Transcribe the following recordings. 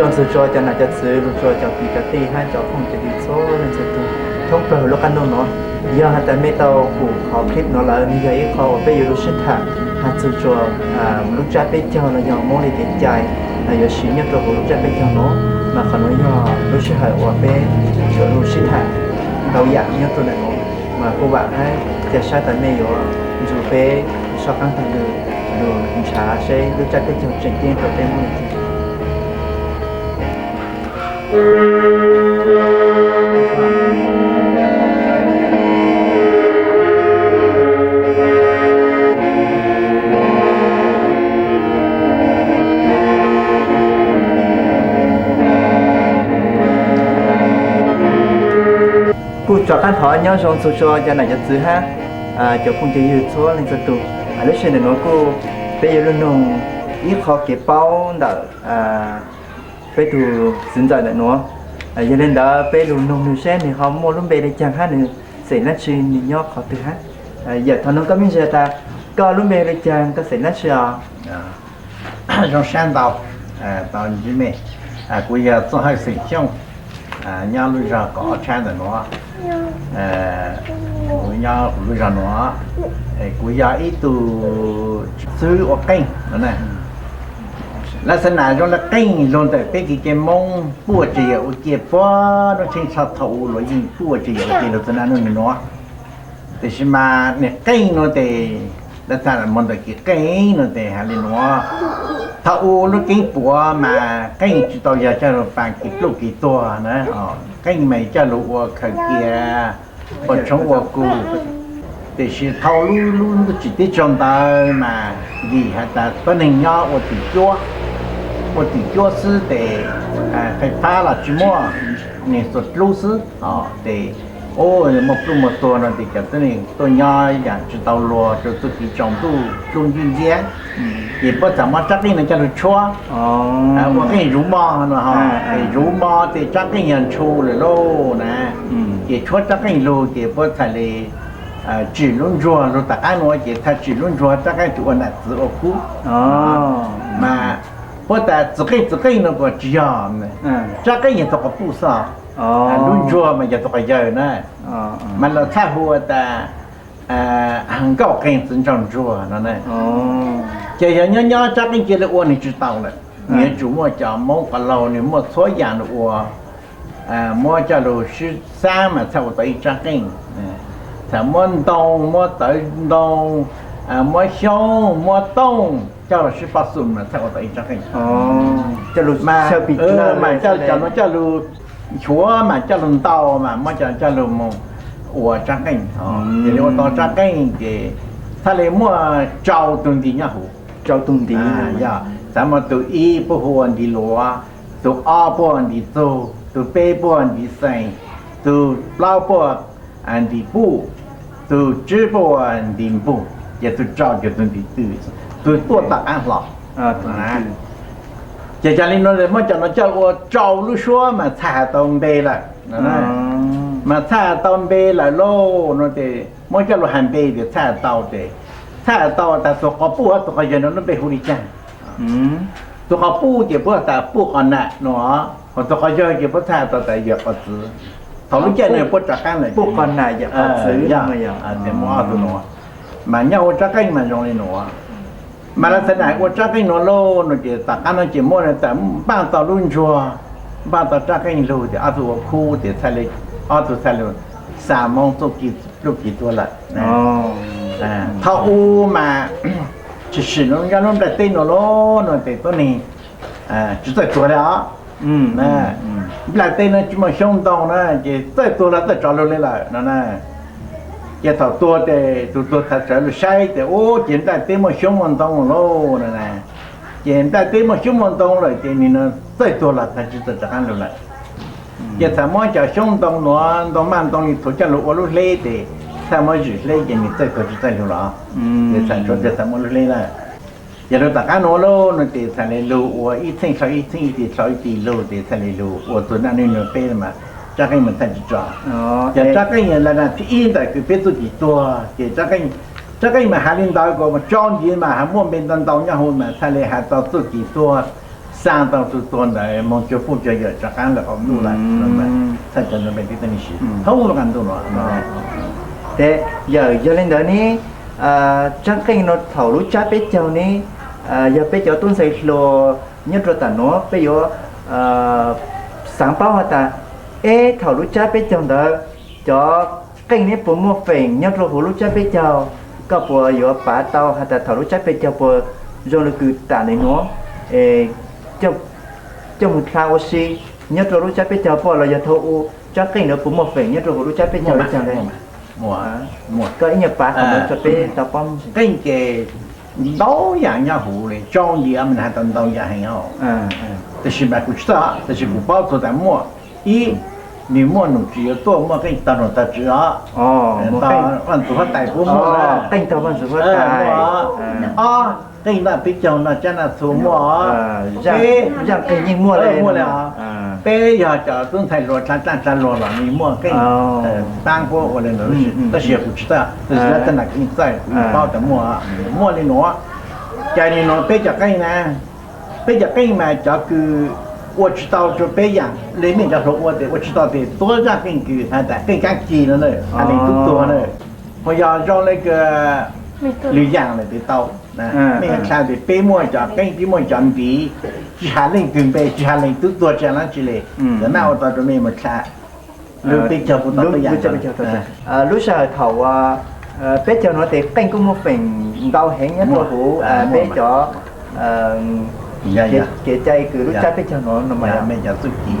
Txug rua cov nam cov txwv, lug rua cov kwv cov tij hab cov phooj cov ywg txhua leej txhua tug thoob plawg lub qab ntuj nuav. Yog has tas mej tau pum qhov clip nuav lawm, nwg yog ib qho uas peb yuav lug sib tham has txug rua lub tsab peb caug los yog Moob le kev cai yuav siv nyob rua huv lub tsab peb caug nuav. Mas qhov nuav yog lub sij hawm uas peb yuav lug sib tham ntau yam nyob rua ntawm nuav. Mas kuj vaam hab ca sab tas mej yuav nrug peb soj qaab taag lug nrhav seb lub tsab peb caug tseem ceeb rua peb Moob le caag. Kuj rov qaab thov nyob zoo txug rua cov nam cov txwv hab cov phooj cov ywg txhua leej txhua tug. Lub sij hawm ntawm nuav kuj peb yuav lug noog ib qho kev paub ntawm peb tug txiv ntxawm ntawm nuav. Yog le ntawd peb lug noog nwg seb nwg ho muaj lub npe le caag hab nwg xeem dlaab tsi, nwg nyob qhov twg hab. Yawm, thov noog koj me ntsis tas koj lub npe le caag, koj xeem dlaab tsi os? Zoo sab ntau, tau ntsib mej. Kuv yog Txooj Hawj xeem Xyooj, nyob lub zog Kaum Ob Tshab ntawm nuav. Kuv nyob kuv lub zog nuav. Kuv yog ib tug xwb ua qeej no. Lab xab nam zoo le qeej lug ntawm peb kev cai Moob puaj tseem yog ua ke puag nub tsheej tsho thaum ub los yeej puaj tseem yog ua ke lug txug naj nub nuav. Tiam sis mas nwg qeej nuav tes, lab xab nam moog ntawm kev qeej nuav tes has le nuav. Thaum ub lub keeb puav mas qeej tsi tau yog coj lug paa kev pluj kev tuag na, qeej mas coj lug ua khaws kiag ua tshoob ua kug. Tiam sis thaum lub, lub ntuj tsim teb tsaug ntawd mas vim has tas tuab neeg nyob ua twm cuab, ua twm cuab xwb tes fais fab los tsi muaj, nwg txuas dlub xwb tes, o, muaj pluj muaj tuag no tes cov tuab neeg tuaj nyob yaam tsi tau luag rua txuj kev tsaus ntuj dlub nciab nciab. Ces puab txhaj muab tsab qeej no coj lug tshuab ua qeej zuv mog no, zuv mog tes tsab qeej yog ntshu lawm lauj na. Ces tshuab tsab qeej lug ces puab txhaj le tsim lub ntsuag lug tom qab nuav ces txhaj tsim lub ntsuag tsab qeej tes ua nam txwv ua kub. Mas puab tas txwv qeej txwv qeej no kuj tsi yog, tsab qeej yog tug quas puj xwb, lub ntsuag mas yog tug quas yawg na. Mas lawv txhaj hu tas nkauj qeej txiv nraug ntsuag no. Ces yog nyob nyob tsab qeej cia li ua nwg tsi tau lawm, nwg yuav tsum muaj cov Moob quas laug nwg muaj txhua yaam lug ua, muab coj lug sib xaab mas txhaj ua tau ib tsab qeej. Txhaj muab ntoo, muab tawv ntoo, muab xyoob, muab tooj coj lug sib pob xum mas txhaj ua tau ib tsab qeej. Mas coj cov nuav coj lug nchuav mas coj lug ntau mas muab coj lug moog ua tsab qeej. Ces le ua tau tsab qeej ces txhaj le muaj rau tug nti nyob huv. Yog, txhaj muaj tug ib puab hu ua nti luav, tug ob puab hu ua nti txug, tug peb puab hu ua nti xees, tug plaub puab hu ua nti puj, tug tsib puab hu ua nti npug, ces tug rau ces tug nti twj, tug tuaj tom qab hlo. Ces yog le nuav muab cov nuav coj ua rau lub suab mas txhaj has tau npe lawm. Mas txhaj has tau npe lawm lauj no ces muab coj lug has npe ces txhaj has tau ces, txhaj has tau tas tug quas puj hab tug quas yawg no lub npe hu le caag. Tug quas puj ces puab tas puj quas nam no, hos tug quas yawg ces puab txhaj has tau tas yawg quas txwv. Thaum lub caij no puab rov qaab lawm, puj quas nam yawg quas txwv. Mas nyob ua tsab qeej mas zoo le nuav. Mas lawv txhaj nam ua tsab qeej nuav lauj no ces tom qab no ces muab tas npaaj tau lub ntsuag, npaaj tau tsab qeej lug ces ob tug ua khub ces txhaj le, ob tug txhaj le xa Moob txuj kev pluj kev tuag lawm. Thaum ub mas tshwm sim nyob lub nplaj teb nuav lauj no ces tuab neeg tsi txawj tuag le os. Nplaj teb no tsi muaj xyoob ntoo na, ces txawj tuag los txawj tso lug le lawm no na. Ces thaum tuag ces tug tuag txhaj sawv lug saib ces ub ces nplaj teb muaj xyoob muaj ntoo lauj no na. Ces nplaj teb muaj xyoob muaj ntoo lawm ces nwg txawj tuag los txhaj tsi txawj rov qaab lug lawm. Ces txhaj muab cov xyoob ntoo nuav, ntoo maj ntoo li txhua coj lug ua lub hleb ces txhaj muab zwm hleb ces nwg txawj tuag tsi txawj lug los. Ces txhaj tshuav tias txhaj muab lub hleb lawm. Ces lug tom qab nuav lauj no ces txhaj le lug ua ib txheej dlhau ib txheej, ib tis dlhau ib tis lug ces txhaj le lug ua txug naj nub nua peb mas tsab qeej mas txhaj tsi tso. Ces tsab qeej yog le nuav thib ib ntawm kws peb txuj kev tuag ces tsab qeej mas has le ntawd kuas tso ntxiv mas has muaj npe ntau ntau nyob huv mas txhaj le has tau txuj kev tuag, Xaa tau tus tuag ntawd moog cuag puj cuag yawm rov qaab lawm qaum ntuj lawm. Txhaj cov npe tib tug neeg siv thaum lub qaab ntuj no. Ces yawm yog le ntawd ne, tsaab qeej no thaum lub tsab peb caug ne, yog peb cov tub ntxhais hluas nyob rua taam nuav peb yuav xaav paub has tas, eb, thaum lub tsab peb caug ntawd cov qeej neb puas muaj feem nyob rua huv lub tsab peb caug? Koj puas yuav pav tau has tas thaum lub tsab peb caug puas zoo le kws taam nuav, coj moog dlha ua si nyob rua lub tsab peb caug puas los yog thaum u tsaab qeej ntawd puas muaj feem nyob rua huv lub tsab peb caug le caag le? Koj ib nyuag pav qhov ntawd rua peb tau paub. Qeej ces ntau yaam nyob huv le, tsau nti mas has tas ntau yaam heev os. Tab sis mas kuv tsi txawj, tab sis kuv paub txug tas muaj ib, nwg muaj num tswv yuav tuaj muaj qeej taug num taug tswv os. Vaj ntxwv huab tais puab muaj, qeej taug vaj ntxwv huab tais. Ob, qeej noj peb caug noj tsab noj txhu muaj os. Peb, zaaj qeej yeej muaj le os. Peb yog cov tub ntxhais hluas dlha dlaaj dlha luag los nwg muaj qeej paab puab ua le ntawd, tab sis yog kuv tsi txawj, tab sis lab txawj nam kuv yeej txawj, kuv yeej paub tas muaj, muaj le nuav. Ces le nuav peb cov qeej na, peb cov qeej mas cov kws ua tsi tau rua peb yaam le mej cov hluas ua tes ua tsi tau tes tuab zaaj qeej kws has tas qeej kaab kis no na, has leej tub tuag na, ho yog zoo le kws lwm yaam lawm tes tau. Mej dlha tes peb muaj cov qeej, peb muaj cov ntiv, tsi has leej twg npe, tsi has leej tub tuag tsi has dlaab tsi le, cov naj ua tau rua mej mus dlha. Lub peb caug kuj tau tuab yaam. Lub sij hawm thaum peb caug nuav tes qeej kuj muaj feem ntau heev nyob rua huv peb cov kev cai kws lub tsab peb caug nuav no mas yog mej cov txuj ci.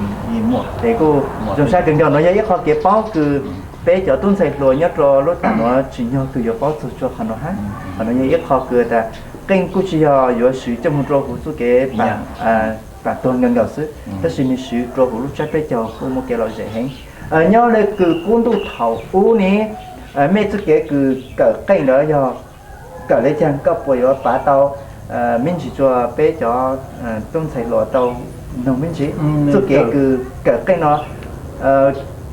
Tes kuj zoo sab kawg nkaus, nuav yog ib qho kev paub kws peb cov tub ntxhais hluas nyob rua lub taam nuav tsim nyog kws yuav paub txug tsua qhov nuav hab. Qhov nuav yog ib qho kws tas qeej kuj tsi yog yuav swv coj moog rua huv txuj kev paam tuag nkaus nkaus xwb, tab sis nwg swv rua huv lub tsab peb caug kuj muaj kev lom zem heev. Nyob le kws qub ntuj thaum ub ne, mej txuj kev kws kawm qeej ntawd yog kawm le caag, koj puas yuav pav tau me ntsis rua peb cov tub ntxhais hluas tau noog me ntsis? Txuj kev kws kawm qeej no,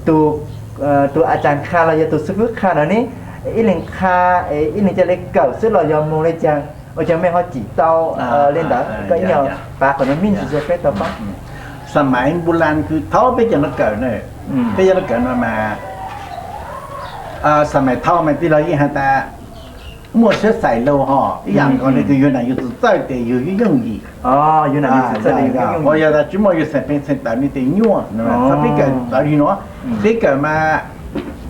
tus a caag qha los yog tus xib fwb qha ntawd ne, ib leeg qha, ib leeg ca le kawm xwb los yog moog le caag? Ua caag mej ho cim tau le ntawd? Koj ib nyuag pav qhov nuav me ntsis rua peb tau paub. Xa mais npu lan kws thaum peb cov nuav kawm na, peb cov nuav kawm no mas, xa mais thaum mas tig los yeej has tas muaj siab xais laug hos, ib yaam nkaus le kws yug nam yug txwv txawj tes yug yooj yim. Ho yog tas tsi muaj yug xeem peev xeem tawv ne tes nyuaj. Thaum peb kawm tawv le nuav, peb kawm mas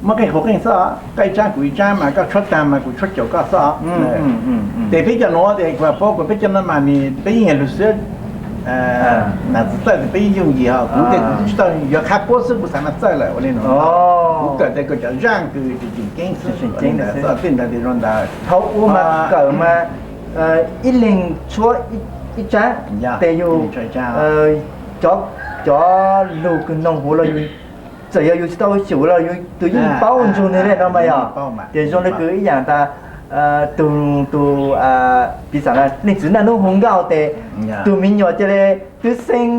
muaj qeej qub qeej xwb, koj ib tsaab kuv ib tsaab mas koj tshuab taag mas kuv tshuab caum koj xwb. Tes peb cov nuav tes kuv paub kuv peb cov nuav mas peb yeej yog lug xwb, nam txwv txawj tes peb yeej yooj yim hos, kuv tes kuv tsi tau, yuav qha puab xwb kuv xaav mas txawj lawm ua le nuav. Kuv kawm tes kawm cov zaaj kws tseem ceeb xwb, tej ntawd tes zoo ntawd. Thaum ub mas kawm mas ib leeg tshuab ib tsaab, tes yug cov lug kws noog huv los yug, txawm yog yug tsi tau xyum los yug tus yeej paub nrug nwg le no mas yog. Ces zoo le kws ib yaam tas tug, tus, piv xam leej txiv naj nub hu nkauj tes tug me nyuam ca le twb xeeb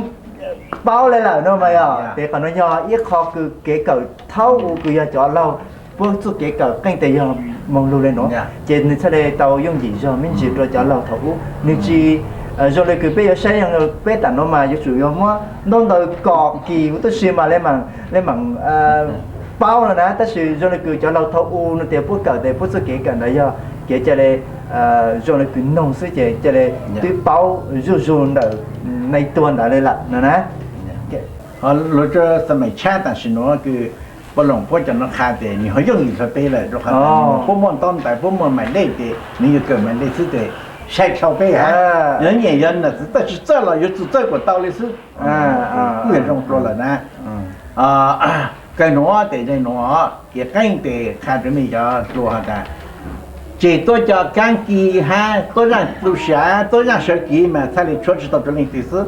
paub le lawm no mas yog. Tes qhov nuav yog ib qho kws kev kawm thaum ub kws yog cov laug puab txuj kev kawm qeej tes yog moog lug le nuav ces nwg txhaj le tau yooj yim zog me ntsis rua cov laug thaum ub. Nwg tsi zoo le kws peb yuav saib, peb taam nuav mas yuav tsum yog muab ntaub ntawv kom kis huv tib si mas le maam paub no na. Tab sis zoo le kws cov laug thaum ub no tes puab kawm tes puab txuj kev kawm ntawd yog kev ca le zoo le kws noog xwb ces ca le twb paub zuj zug ntawm nais tuag ntawd le lawm no na. Luag tsuas xa mais tshab tam sim nuav kws puab loos puab cov nuav qha tes nwg ho yooj yim rua peb lawm, rua qhov puab muaj ntaub ntawv, puab muaj mais lej tes nwg yog kawm mais lej xwb tes sai dlhau peb hab. Yog nyiam yog nam txwv txawj tsi txawj los yuav tsum txawj kuas tau le xwb. Kuj yog zoo dlua lawm na. Kawg nuav tes le nuav kev qeej tes qha rua mej cov dlua has tas tseg tuab cov kaab kis hab tuab zaaj plhu sav, tuab zaaj sawv kiv mas txhaj le tshuab tsi tau rua leej twg xwb.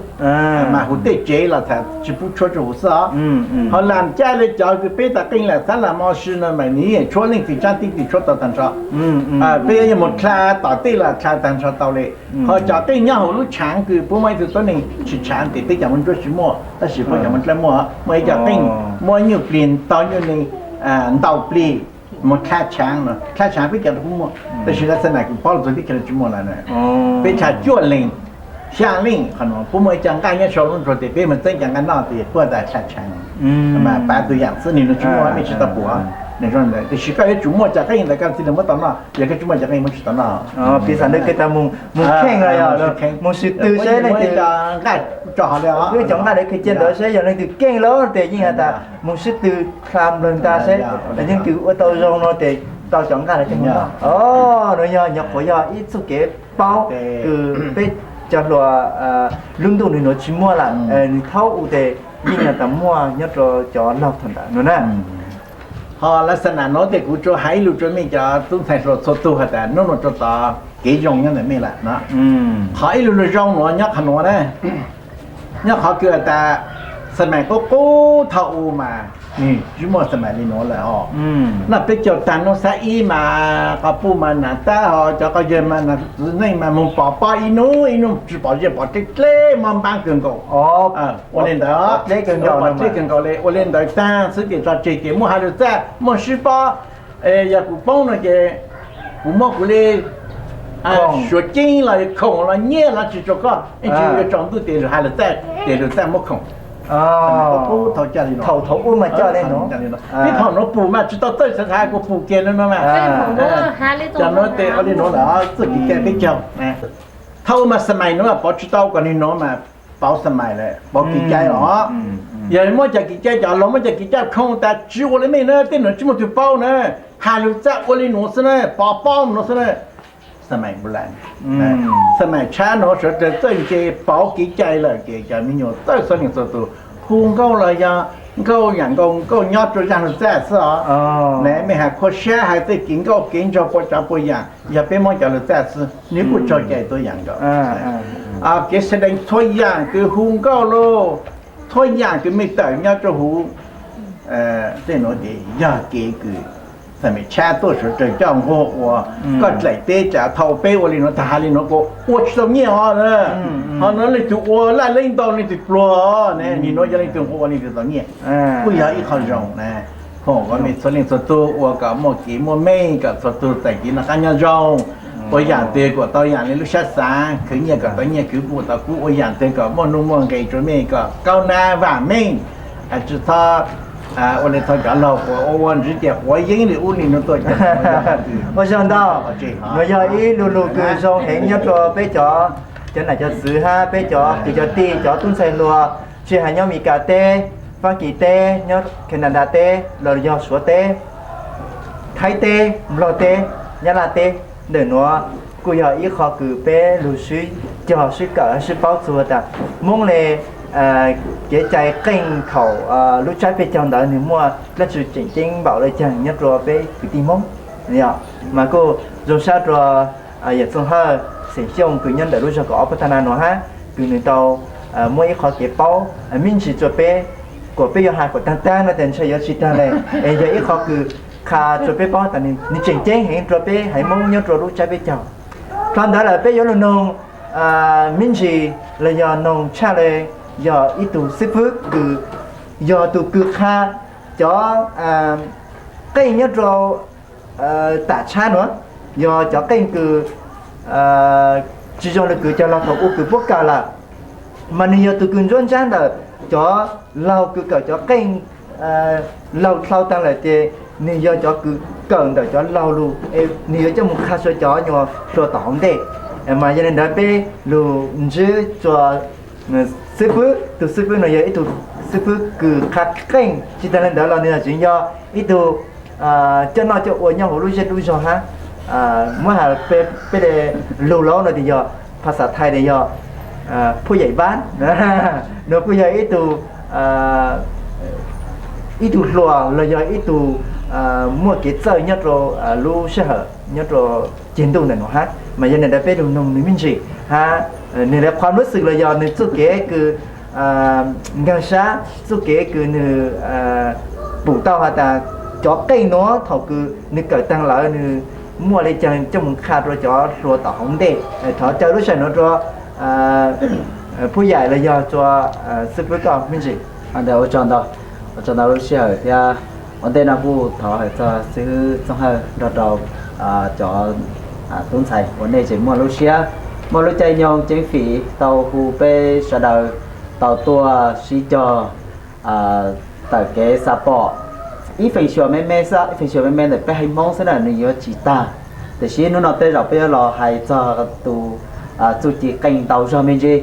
Mas huv tej tsev los txhaj tsi pub tshuab rua huv xwb os. Ho lam caj le cov kws peb tas qeej lam xab lam mo si no mas nwg yeej tshuab leej twg tsaab teb twg tshuab tau tag nrho. Peb yuav moog dlha tom tej los dlha tag nrho tau le. Ho cov qeej nyob huv lub tshaav kws puab muaj ib tug tuab neeg tshwm tshaav tes peb cov Moob Ntsuab tsi muaj, tab sis puab cov Moob Dlawb muaj, muaj ib cov qeej muaj nyuj plig tau nyuj neeg ntau plig, moog dlha tshaav no, dlha tshaav peb cov puab muaj, tab sis lab xab nam kws paub lug txug teb chaws tsi muaj lawm. Peb dlha cuaj leeg, xyaa leej qhov no puab muaj ib co nqaj nyob sau lub nroog tes peb moog txeeb cov nqaj noj tes puab tas tshaj tshee. Mas pav tug yaam xwb nwg tsi muaj mej tsi tau pum. Tiam sis koj yuav tsum muaj cov qeej ntawd koj thiaj li muab tau noj, yog koj tsi muaj cov qeej muab tsi tau noj. Piv xam ntawd kws tas moog kheej los yog moog sib tw seb leej twg, nqaj tso hov le, cov nqaj ntawd kws cia ntawd seb yog leej twg keej lawm tes yeej has tas moog sib tw dlha nplawg nta seb leej twg ua tau zoo no tes tau cov nqaj ntawd coj moog noj. Nuav yog nyuam qhuav yog ib txuj kev paub kws peb cov hluas lub ntuj nwg nuav tsi muaj lawm, nwg thaub u tes yeej yog tas muaj nyob rua cov laug thaum ntawd nuav na. Ho lawv xa nam nuav tes kuv tsuas has ib lus rua mej cov tub ntxhais hluas txhua tug has tas nub nua rua tod kev zoo nyob ntawm mej lawm no. Qhov ib lus lug zoo nuav nyob qhov nuav na, nyob qhov kws has tas xa mais qub qub thaum u mas nwg tsi muaj xa mais le nuav lawm os. Noj peb caug taag nub xab ib mas qhov puj mas nam tab ho cov quas yawg mas nam txiv neej mas moog pov pob ib nub ib nub tsi pom ziaj pom dleb dleb mob npaab kawg nkaus. Ua le ntawd, pom dleb kawg nkaus le, ua le ntawd taag xwb tes tso tseg ces muaj has lug txaj muaj sib pob. Yog kuv poob no ces kuv muab kuv le suav ceeb los khoom los nyiaj los tsi rua koj, ib tsi yuav tsaus ntuj tes has lug txaj, tes lug txaj muab khoom. Thaum, thaum ub mas coj le nuav, peb thaum nuav pum mas tsi tau txawj xav xav kuas pum kiag le nuav mas. Cov nuav tes ua le nuav lawm txuj kev cai peb caug. Thaum ub mas xa mais nuav pov tsi tau, kom nwg nuav mas pauv xa mais lawm, pauv kev cai los. Yog muab cov kev cai, cov laug muab cov kev cai khoom tas tsi ua le mej na, tej nuav tsi muaj tug paub na, has lug txaj ua le nuav xwb na, pov pob nuav xwb na. Xa mais npu la, xa mais tshab nuav suav dlawg txawj ntse pauv kev cai lawm ces cov me nyuam txawj txhua leej txhua tug, hu nkauj los yog nkauj yaam nkaus nkauj nyob rua zaaj lug txaj xwb os. Na mej has khua sab has txuj kev nkauj kev nraug puas tsav puas yaam, yog peb muab cov lug txaj xwb nwg kuj tsaug cai tuab yaam nkaus. Kev xa dees txhua yaam kws hu nkauj lauj, txhua yaam kws mej tawm nyob rua huv tej nuav ces yog kev kws xa mais tshab tuaj suav dlawg coj nquag ua. Koj dlaim teb tsam thaum peb ua le nuav tag has le nuav kuas ua tsi tau nyiaj os. Ho nuav leej twg ua laj leeb ntau leej twg pluag, nwg nuav yog leej twg nquag ua leej twg tau nyiaj. Kuj yog ib qho zoo na. Foom kom mej txhua leej txhua tug ua kom muaj kev muaj meej, kom txhua tug txais kev noj qab nyob zoo. Ua yaam twg kuas tau yaam le lub sab xaav, khwv nyiaj kom tau nyiaj, khwv kub tau kub, ua yaam twg kom muaj nuj muaj nqes rua mej kom kaub nab vaam meej. Tsi txhob ua le txog cov laug quav ua ua ntswv ces quav yeeb li ub li nuav tuaj. Ua tsaug ntau, nuav yog ib lu lug kws zoo heev nyob rua peb cov, cov nam cov txwv hab peb cov kwv cov tij, cov tub ntxhais hluas, tsi has nyob Mes Kas teb, Fab Kis teb, nyob Khenas Das teb los yog Suav teb, Thaib teb, Nplog teb, Nyab Laj teb. Ntawm nuav kuj yog ib qho kws peb lug sib cog sib kawm sib paub txug tas Moob le kev cai qeej thaum lub tsab peb caug ntawd nwg muaj dlaab tsi tseem ceeb npaum le caag nyob rua peb kwv tij Moob. Mas kuj zoo sab rua Yawm Txooj Hawj xeem Xyooj kws nyob ntawm lub zog kaum ob Pub Tha Na nuav hab, kws nwg tau muab ib qho kev paub me ntsis rua peb, kuas peb yuav has kuas taag taag no tas ntshe yuav tsi taag le, es yog ib qho kws qha rua peb paub tas nwg tseem ceeb heev rua peb haiv Moob nyob rua lub tsab peb caug. Dhau ntawd lawm peb yuav lug noog me ntsis los yog noog tshaj le, yog ib tug xib fwb kws yog tug kws qha cov qeej nyob rua tam tshab nuav, yog cov qeej kws tsi zoo le kws cov laug thaum u kws puab kawm lawm, mas nwg yog tug kws ntsuab ntsaab ntawm cov laug kws kawm cov qeej laug dlhau taag lawm ces nwg yog cov kws kawm ntawm cov laug lug, nwg yuav coj moog qha rua cov nyuas hluas tom hauv ntej. Mas yog le ntawd peb lug ntsib rua xib fwb, tug xib fwb no yog ib tug xib fwb kws qha qeej, tsi taag le ntawd los nwg tseem yog ib tug coj noj coj ua nyob huv lub zej lub zog hab. Muab has peb le lug laub no tes yog phas xas thaib tes yog phuj yaim npab. Nws kuj yog ib tug, ib tug hluas los yog ib tug muaj kev txawj nyob rau lub sij hawm nyob rau ceg ntuj ntawm no hab. Mas yog li ntawd peb lug noog nws me ntsis hab, nws le qhov lub xwm los yog nws txuj kev kws nkaag sab, txuj kev kws nws pum tau has tas cov qeej nuav thaum kws nws kawm taag lawm nws muaj le caag coj moog qha rua cov hluas tom hauv ntej. Thov caw lub sij hawm nuav rua phuj yaim los yog rua xib fwb koj me ntsis. Ua tsaug ntau, ua tsaug ntau lub sij hawm thiab ua ntej no kuj thov hawm txog xib fwb Txooj Hawj nrog rau cov tub ntxhais uas nej tseem muaj lub siab Muaj lub caij nyoog ceeb fim tau hu peb sawv daws tau tuaj sib cog tawm kev xa pom ib feem xyuam me me xwb, ib feem xyuam me me ntawm peb haiv Hmoob xwb na, nws yuav tsis tag. Tiam sis hnub no tej zaum peb yuav los hais txog tus txuj ci qeej ntau zog me ntsis.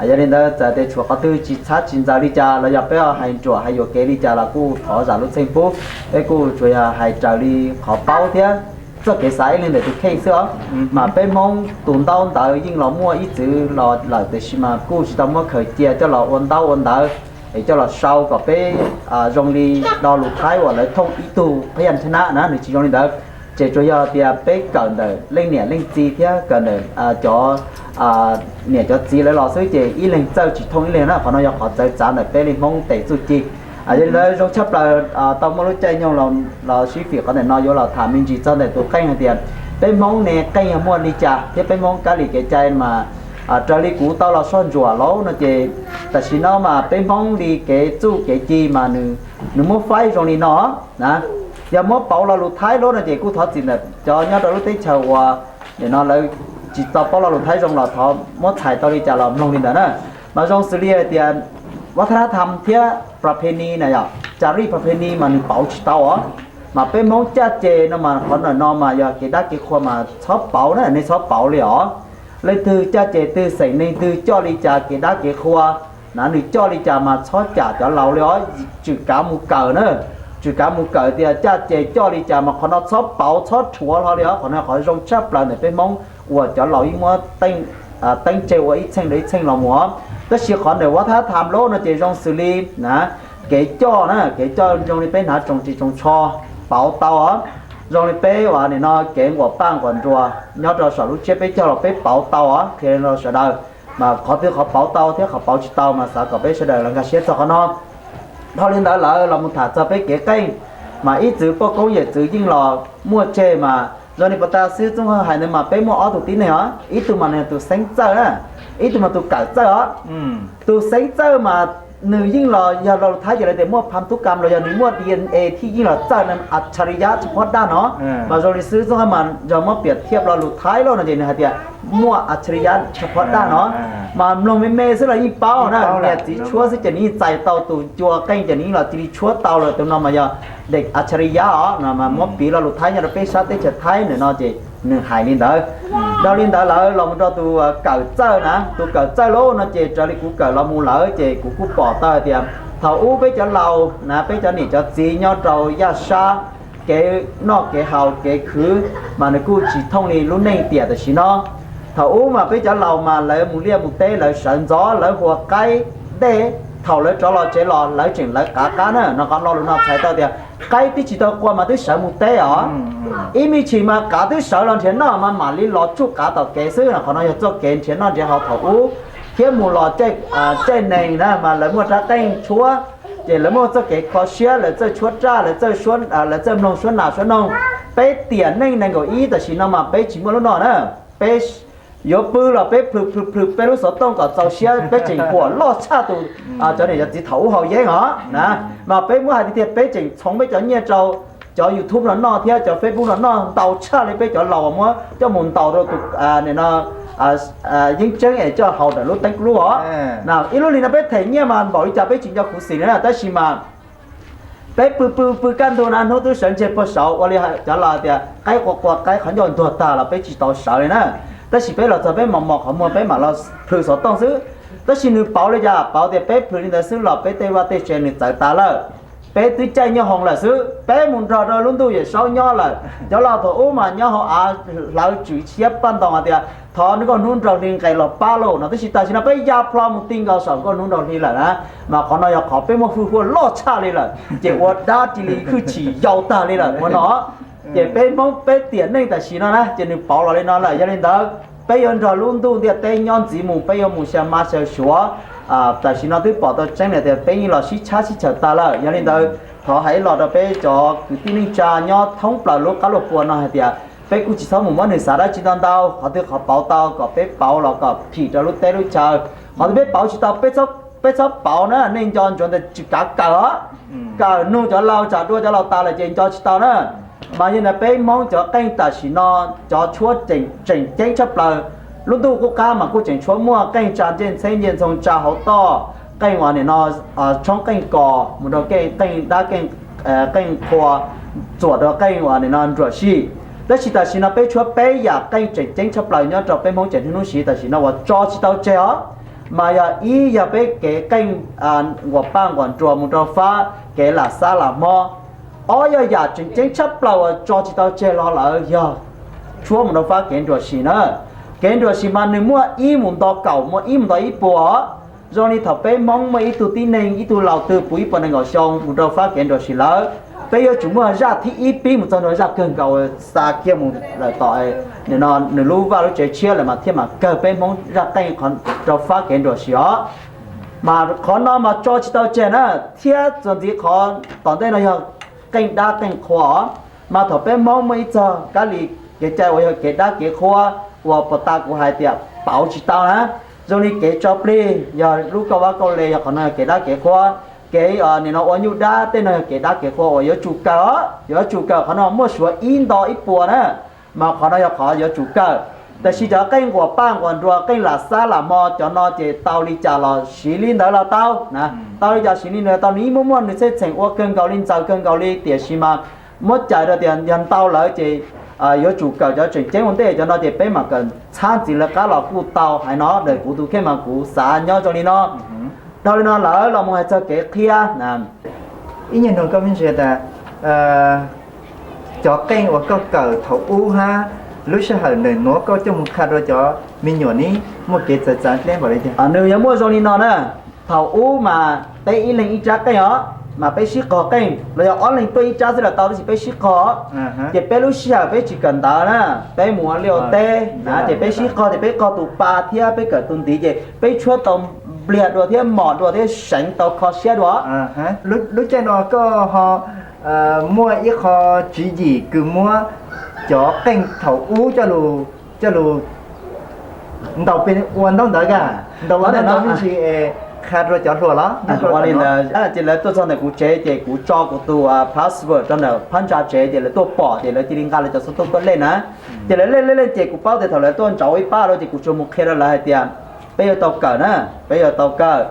Yog li ntawd txawm tias tshuav qhov twg tsis txhab tsis ntxaws li cas los yog peb hais ruam hais yuam kev li cas los kuj thov zam lub txim pub. Peb kuj tsuas yog hais raws li qhov paub thiab txoj kev xav ib leeg ntawm tus kheej xwb os. Mas peb Hmoob tus ntaub ntawv yeej los muaj ib txwm los lawm, tiam sis mas kuj tsis tau muab khaws cia coj los ua ntaub ua ntawv es coj los sau kom peb zoo li do lus Thaib uas lawv thooj ib tug phab yaj thab nab na, nws tsis zoo li ntawd. Ces tsuas yog tias peb kawm ntawm leej niam leej txiv thiab kawm ntawm cov niam cov txiv lawv los xwb, ces ib leeg txawj tsis thooj ib leeg na. Qhov no yog qhov txawv txav ntawm peb li Hmoob tes txuj ci. Yog li ntawd zoo tshaj plaws tau muaj lub caij nyoog los sib fim qhov ntawm no yuav los tham me ntsis txog ntawm tus qeej hais tias peb Hmoob ne qeej yog muaj li cas thiab peb Hmoob kab li kev cai mas raws li kuv tau los soj ntsuam lauj no ces tam sim no mas peb Hmoob li kev txuj kev ci mas nws muab faib zoo li no na. Yog muab pauv lo lus Thaib lauj no ces kuj thov txim ntawm cov nyob rau lub teb chaws uas nim no lawv tsis tau paub lo lus Thaib zoo los thov muab txhais tau li cas los mloog li ntawd na. Mas zoo xws li hais tias vaj thab nab tham thiab pra phe ni na, yog ca rij pra phe ni mas nws pauv tsis tau os. Mas peb Hmoob caj ces no mas qhov ntawm no mas yog kev dab kev qhua mas txhob pauv na, nej txhob pauv li os. Leej twg caj ces twg, xeem neeg twg coj li cas kev dab kev qhua na, nws coj li cas mas txhob cam cov laus li os, tswm kav mus kawm na. Tswm kav mus kawm tias caj ces coj li cas mas qhov no txhob pauv txhob rhuav hlo li os. Qhov no qhov zoo tshaj plaws ntawm peb Hmoob uas cov laus yeej muab teeb tseg ua ib txheej rau ib txheej los mus os. Tab sis qhov ntawm vaj thab nab tham lauj no ces zoo xws li na, kev coj na, kev coj zoo li peb hnav tsoos ris tsoos tsho pauv tau os. Zoo li peb uas nim no kev nquas paj nquas nruas nyob rau saum lub tsiab peb cog los peb pauv tau os, qhia rau sawv daws. Mas qhov twg qhov pauv tau thiab qhov pauv tsis tau mas xav kom peb sawv daws los nkag siab txog qhov no. Dhau li ntawd lawm los mus tham txog peb kev qeej, mas ib txwm poj koob yawm txwv yeej los muaj tseg mas zoo li puas tas xib hwb Txooj Hawj hais ntawd mas peb muaj ob tug tib neeg os, ib tug mas nws tus xeeb txawj na, ib tug mas tus kawm txawj os. Tus xeeb txawj mas nws yeej los yog lo lus Thaib ces lawv tias muaj pham tub kam los yog nws muaj D N A thiaj yeej los txawj, nws achariya tshaj phob daj no. Mas zoo li xib hwb Txooj Hawj mas yog muab piam thiaj lo lus Thaib lauj no ces nws hais tias muaj achariya tshaj phob daj no. Mas mloog me me xwb los yeej paub na, niam txiv tshuab xwb ces nws yeej txais tau tus cua qeej ces nws yeej los cia li tshuab tau lawm. Tus no mas yog dej achariya os, no mas muab piv lo lus Thaib nyob rau peb sab teb chaws Thaib ntawm no ces nws hais li ntawd. Dhau li ntawd lawm los mus rau tus kawm txawj na, tus kawm txawj lauj no ces raws li kuv kawm los mus lawm ces kuv kuj pom tau hais tias thaum ub peb cov laus na, peb cov niam cov txiv nyob rau yaj sab, kev noj kev haus kev khwv mas nws kuj tsis thooj li lub neej tiam tam sim no. Thaum ub mas peb cov laus mas lawv mus liaj mus teb lawv sawv ntxov lawv hua qaib dej, thaum lawv rov los tsev los lawv tseem lawv qav qab na, no qhov lo lus no txhais tau tias qaib twb tsis tau qua mas twb sawv mus teb os. Ib me ntsis mas qav twb sawv los nrhiav noj mas mam li los tsuj qav tom kev xwb, qhov no yog txoj kev nrhiav noj nrhiav haus thaum ub. Thiab mus los caij nees na mas lawv muaj rab qeej tshuab, ces lawv muaj txoj kev kho siab, lawv txawj tshuab raj, lawv txawj mloog suab nas suab noog. Peb tiam neej nees nkaum ib tam sim no mas peb tsis muaj lub no na, peb yuav pw los peb plhws plhws plhws peb lub xov tooj kom txaus siab, peb tseem huam loj tshaj tus cov niam cov txiv thaum ub haus yeeb os na. Mas peb muab hais tiag tiag peb tseem txhoov peb cov nyiaj rau cov YouTube no noj thiab cov Facebook no noj ntau tshaj li peb cov laus uas muab coj mus ntaus rau tus no yeeb tseeb es coj haus ntawm lub teeb lub os. Ib lub hlis no peb them nyiaj mas npaum li cas peb tsis nco khuv xim li na, tab sis mas peb pw pw pw kaj ntug na hnub twb sawv ntseg puag saud, ua li cov laus tias qaib qua qua qaib qhov ncauj ntuag tag los peb tsis tau sawv li na. Tab sis peb los txog peb mos mos qhov muag peb mam los plhws xov tooj xwb. Tab sis nws pauv li cas? Pauv tias peb plhws li ntawd xwb los peb tej vaj tej tsev nws txawv tas lawm. Peb twb caij nyob hoov lawm xwb, peb mus nrog rau lub ntuj Yawm Saub nyob lawm. Cov laus thaum ub mas nyob hauv av hlawv tswm siab paj ntoos hais tias thov nkauj hnub nraug hli nqes los pab lauj no, tab sis tam sim no peb ya plho mus ti nkaus saum nkauj hnub nraug hli lawm na. Mas qhov no yog qhov peb muaj hwj huaj loj tshaj li lawm, ces ua dab cia li hwj chim yau tag li lawm ua no. Ces peb Hmoob peb tiam neej tam sim no na ces nws pauv los li no lawm. Yog li ntawd peb yuav nrog lub ntuj ntiaj teb nyob ntxiv mus, peb yuav mus xyaw mab xyaw suav. Tam sim no twb pom tau tseeb lawm tias peb yeej los sib tshab sib chaws tag lawm. Yog li ntawd thov hais los rau peb cov kwv tij neej tsa nyob thoob plaws lub qab luaj pua no hais tias peb kuj tsis txhob mus muab nws xav dab tsi ntau ntau, qhov twg qhov pauv tau kom peb pauv los kom phim rau lub teb lub chaw. Qhov twg peb pauv tsis tau peb txhob pauv na, nej nco ntsoov tias tswm kav kawm os. Kawm nug cov laus, tsam dua cov laus tas lawm ces nco tsis tau na. Mas yog ntawd peb Hmoob cov qeej tam sim no cov tshuab tseem ceeb tshaj plaws Lub ntuj qub qab mas kuj tseem tshuav muaj qeej tsa ncej ntxheb ncej ntxhoo tsa hauv toj, qeej uas nim no tshoob qeej kos mus rau qeej dab qeej qhua, txuam rau qeej uas nim no nruam sij. Tab sis tam sim no peb tshuav peb yam qeej tseem ceeb tshaj plaws nyob rau peb Hmoob tsev hnub siv tam sim no uas tso tsis tau tseg os. Mas yog ib yog peb kev qeej nquas paj nquas nruas mus rau fab kev lam xab lam hmob. Ob yog yam tseem ceeb tshaj plaws uas tso tsis tau tseg los lawm yog tshuab mus rau fab kev nruam sim na. Kev nruam sim mas nws muaj ib mus nto kaum, muaj ib mus nto ib puas. Zoo li thaum peb Hmoob muaj ib tug tib neeg ib tug laus twg puv ib puas nees nkaum xyoo mus rau fab kev nruam sim lawm, peb yuav tsum muaj zaj thib ib pib mus txog ntua zaj kawg nkaus xa kiag mus lawm tom nws lub vaj lub tsev tshiab lawm mas thiaj mam kawg peb Hmoob zaj qeej rau fab kev nruam sim os. Mas qhov no mas tso tsis tau tseg na, thiab txuas ntxiv qhov tom ntej no yog qeej dab qeej qhua os. Mas thaum peb Hmoob muaj ib txog kab li kev cai uas yog kev dab kev qhua uas puag ta kuv hais tias pauv tsis tau na, zoo li kev tso plig yog lub kauj vab kauj le yog qhov no yog kev dab kev qhua, kev nim no ua nyuj dab tej no yog kev dab kev qhua uas yuav tsum kawm os, yuav tsum kawm qhov no muaj suav ib nto ib puas na. Mas qhov no yog qhov yuav tsum kawm. Tab sis cov qeej nquas paj nquas nruas qeej lam xab lam hmo cov no ces tau li cas los siv li ntawd los tau na, tau li cas siv li ntawd tau, nws yeej muaj muaj nws txheej txheem ua kawg nkaus li ntxaws kawg nkaus li tiam sis mas muab cais rau tias yog ntau lawm ces yuav tsum kawm cov tseem ceeb ua ntej cov no ces peb mam kawm txhab ntxiv lawv qab los kuj tau hais no, ntawm kuv tus kheej mas kuv xav nyob zoo li no. Dhau li no lawm los mus hais txog kev qhia na. Ib nyuag nug koj me ntsis tas cov qeej uas koj kawm thaum ub hab lub sij hawm ntawm nuav koj coj mus qha rua cov me nyuam ne muaj kev txawv txav dleb npaum li cas? Nws yuav muaj zoo li no na, thaum ub mas peb ib leeg ib rab qeej os, mas peb sib qog qeej los yog ob leeg tuaj ib rab xwb los tau tab sis peb sib qog. Ces peb lub sij hawm peb tsis kawm ntawv na, peb mus ua liaj ua teb na ces peb sib qog ces peb qog tus pa thiab peb kawm tus ntiv ces peb tshuab tau npliag dua thiab mos dua thiab seev tau kho siab dua. Lub caij no koj ho muaj ib qho tswv yim kws muab cov qeej thaum ub coj lug ntaus ua ntaub ntawv kag, ntaus ua ntaub ntawv me ntsis es qha rua cov hluas los? Ces lawv tuaj txog ntawm kuv tsev ces kuv tso kuv tus password rau ntawm phab ntsa tsev ces lawv tuaj pom ces lawv cia li nqa lawv cov xov tooj tuaj lej na. Ces lawv lej lej lej ces kuv paub tias thaum lawv tuaj ntsauv ib pab lawm ces kuv tsuas mus qhia rau lawv hais tias peb yuav tau kawm na, peb yuav tau kawm.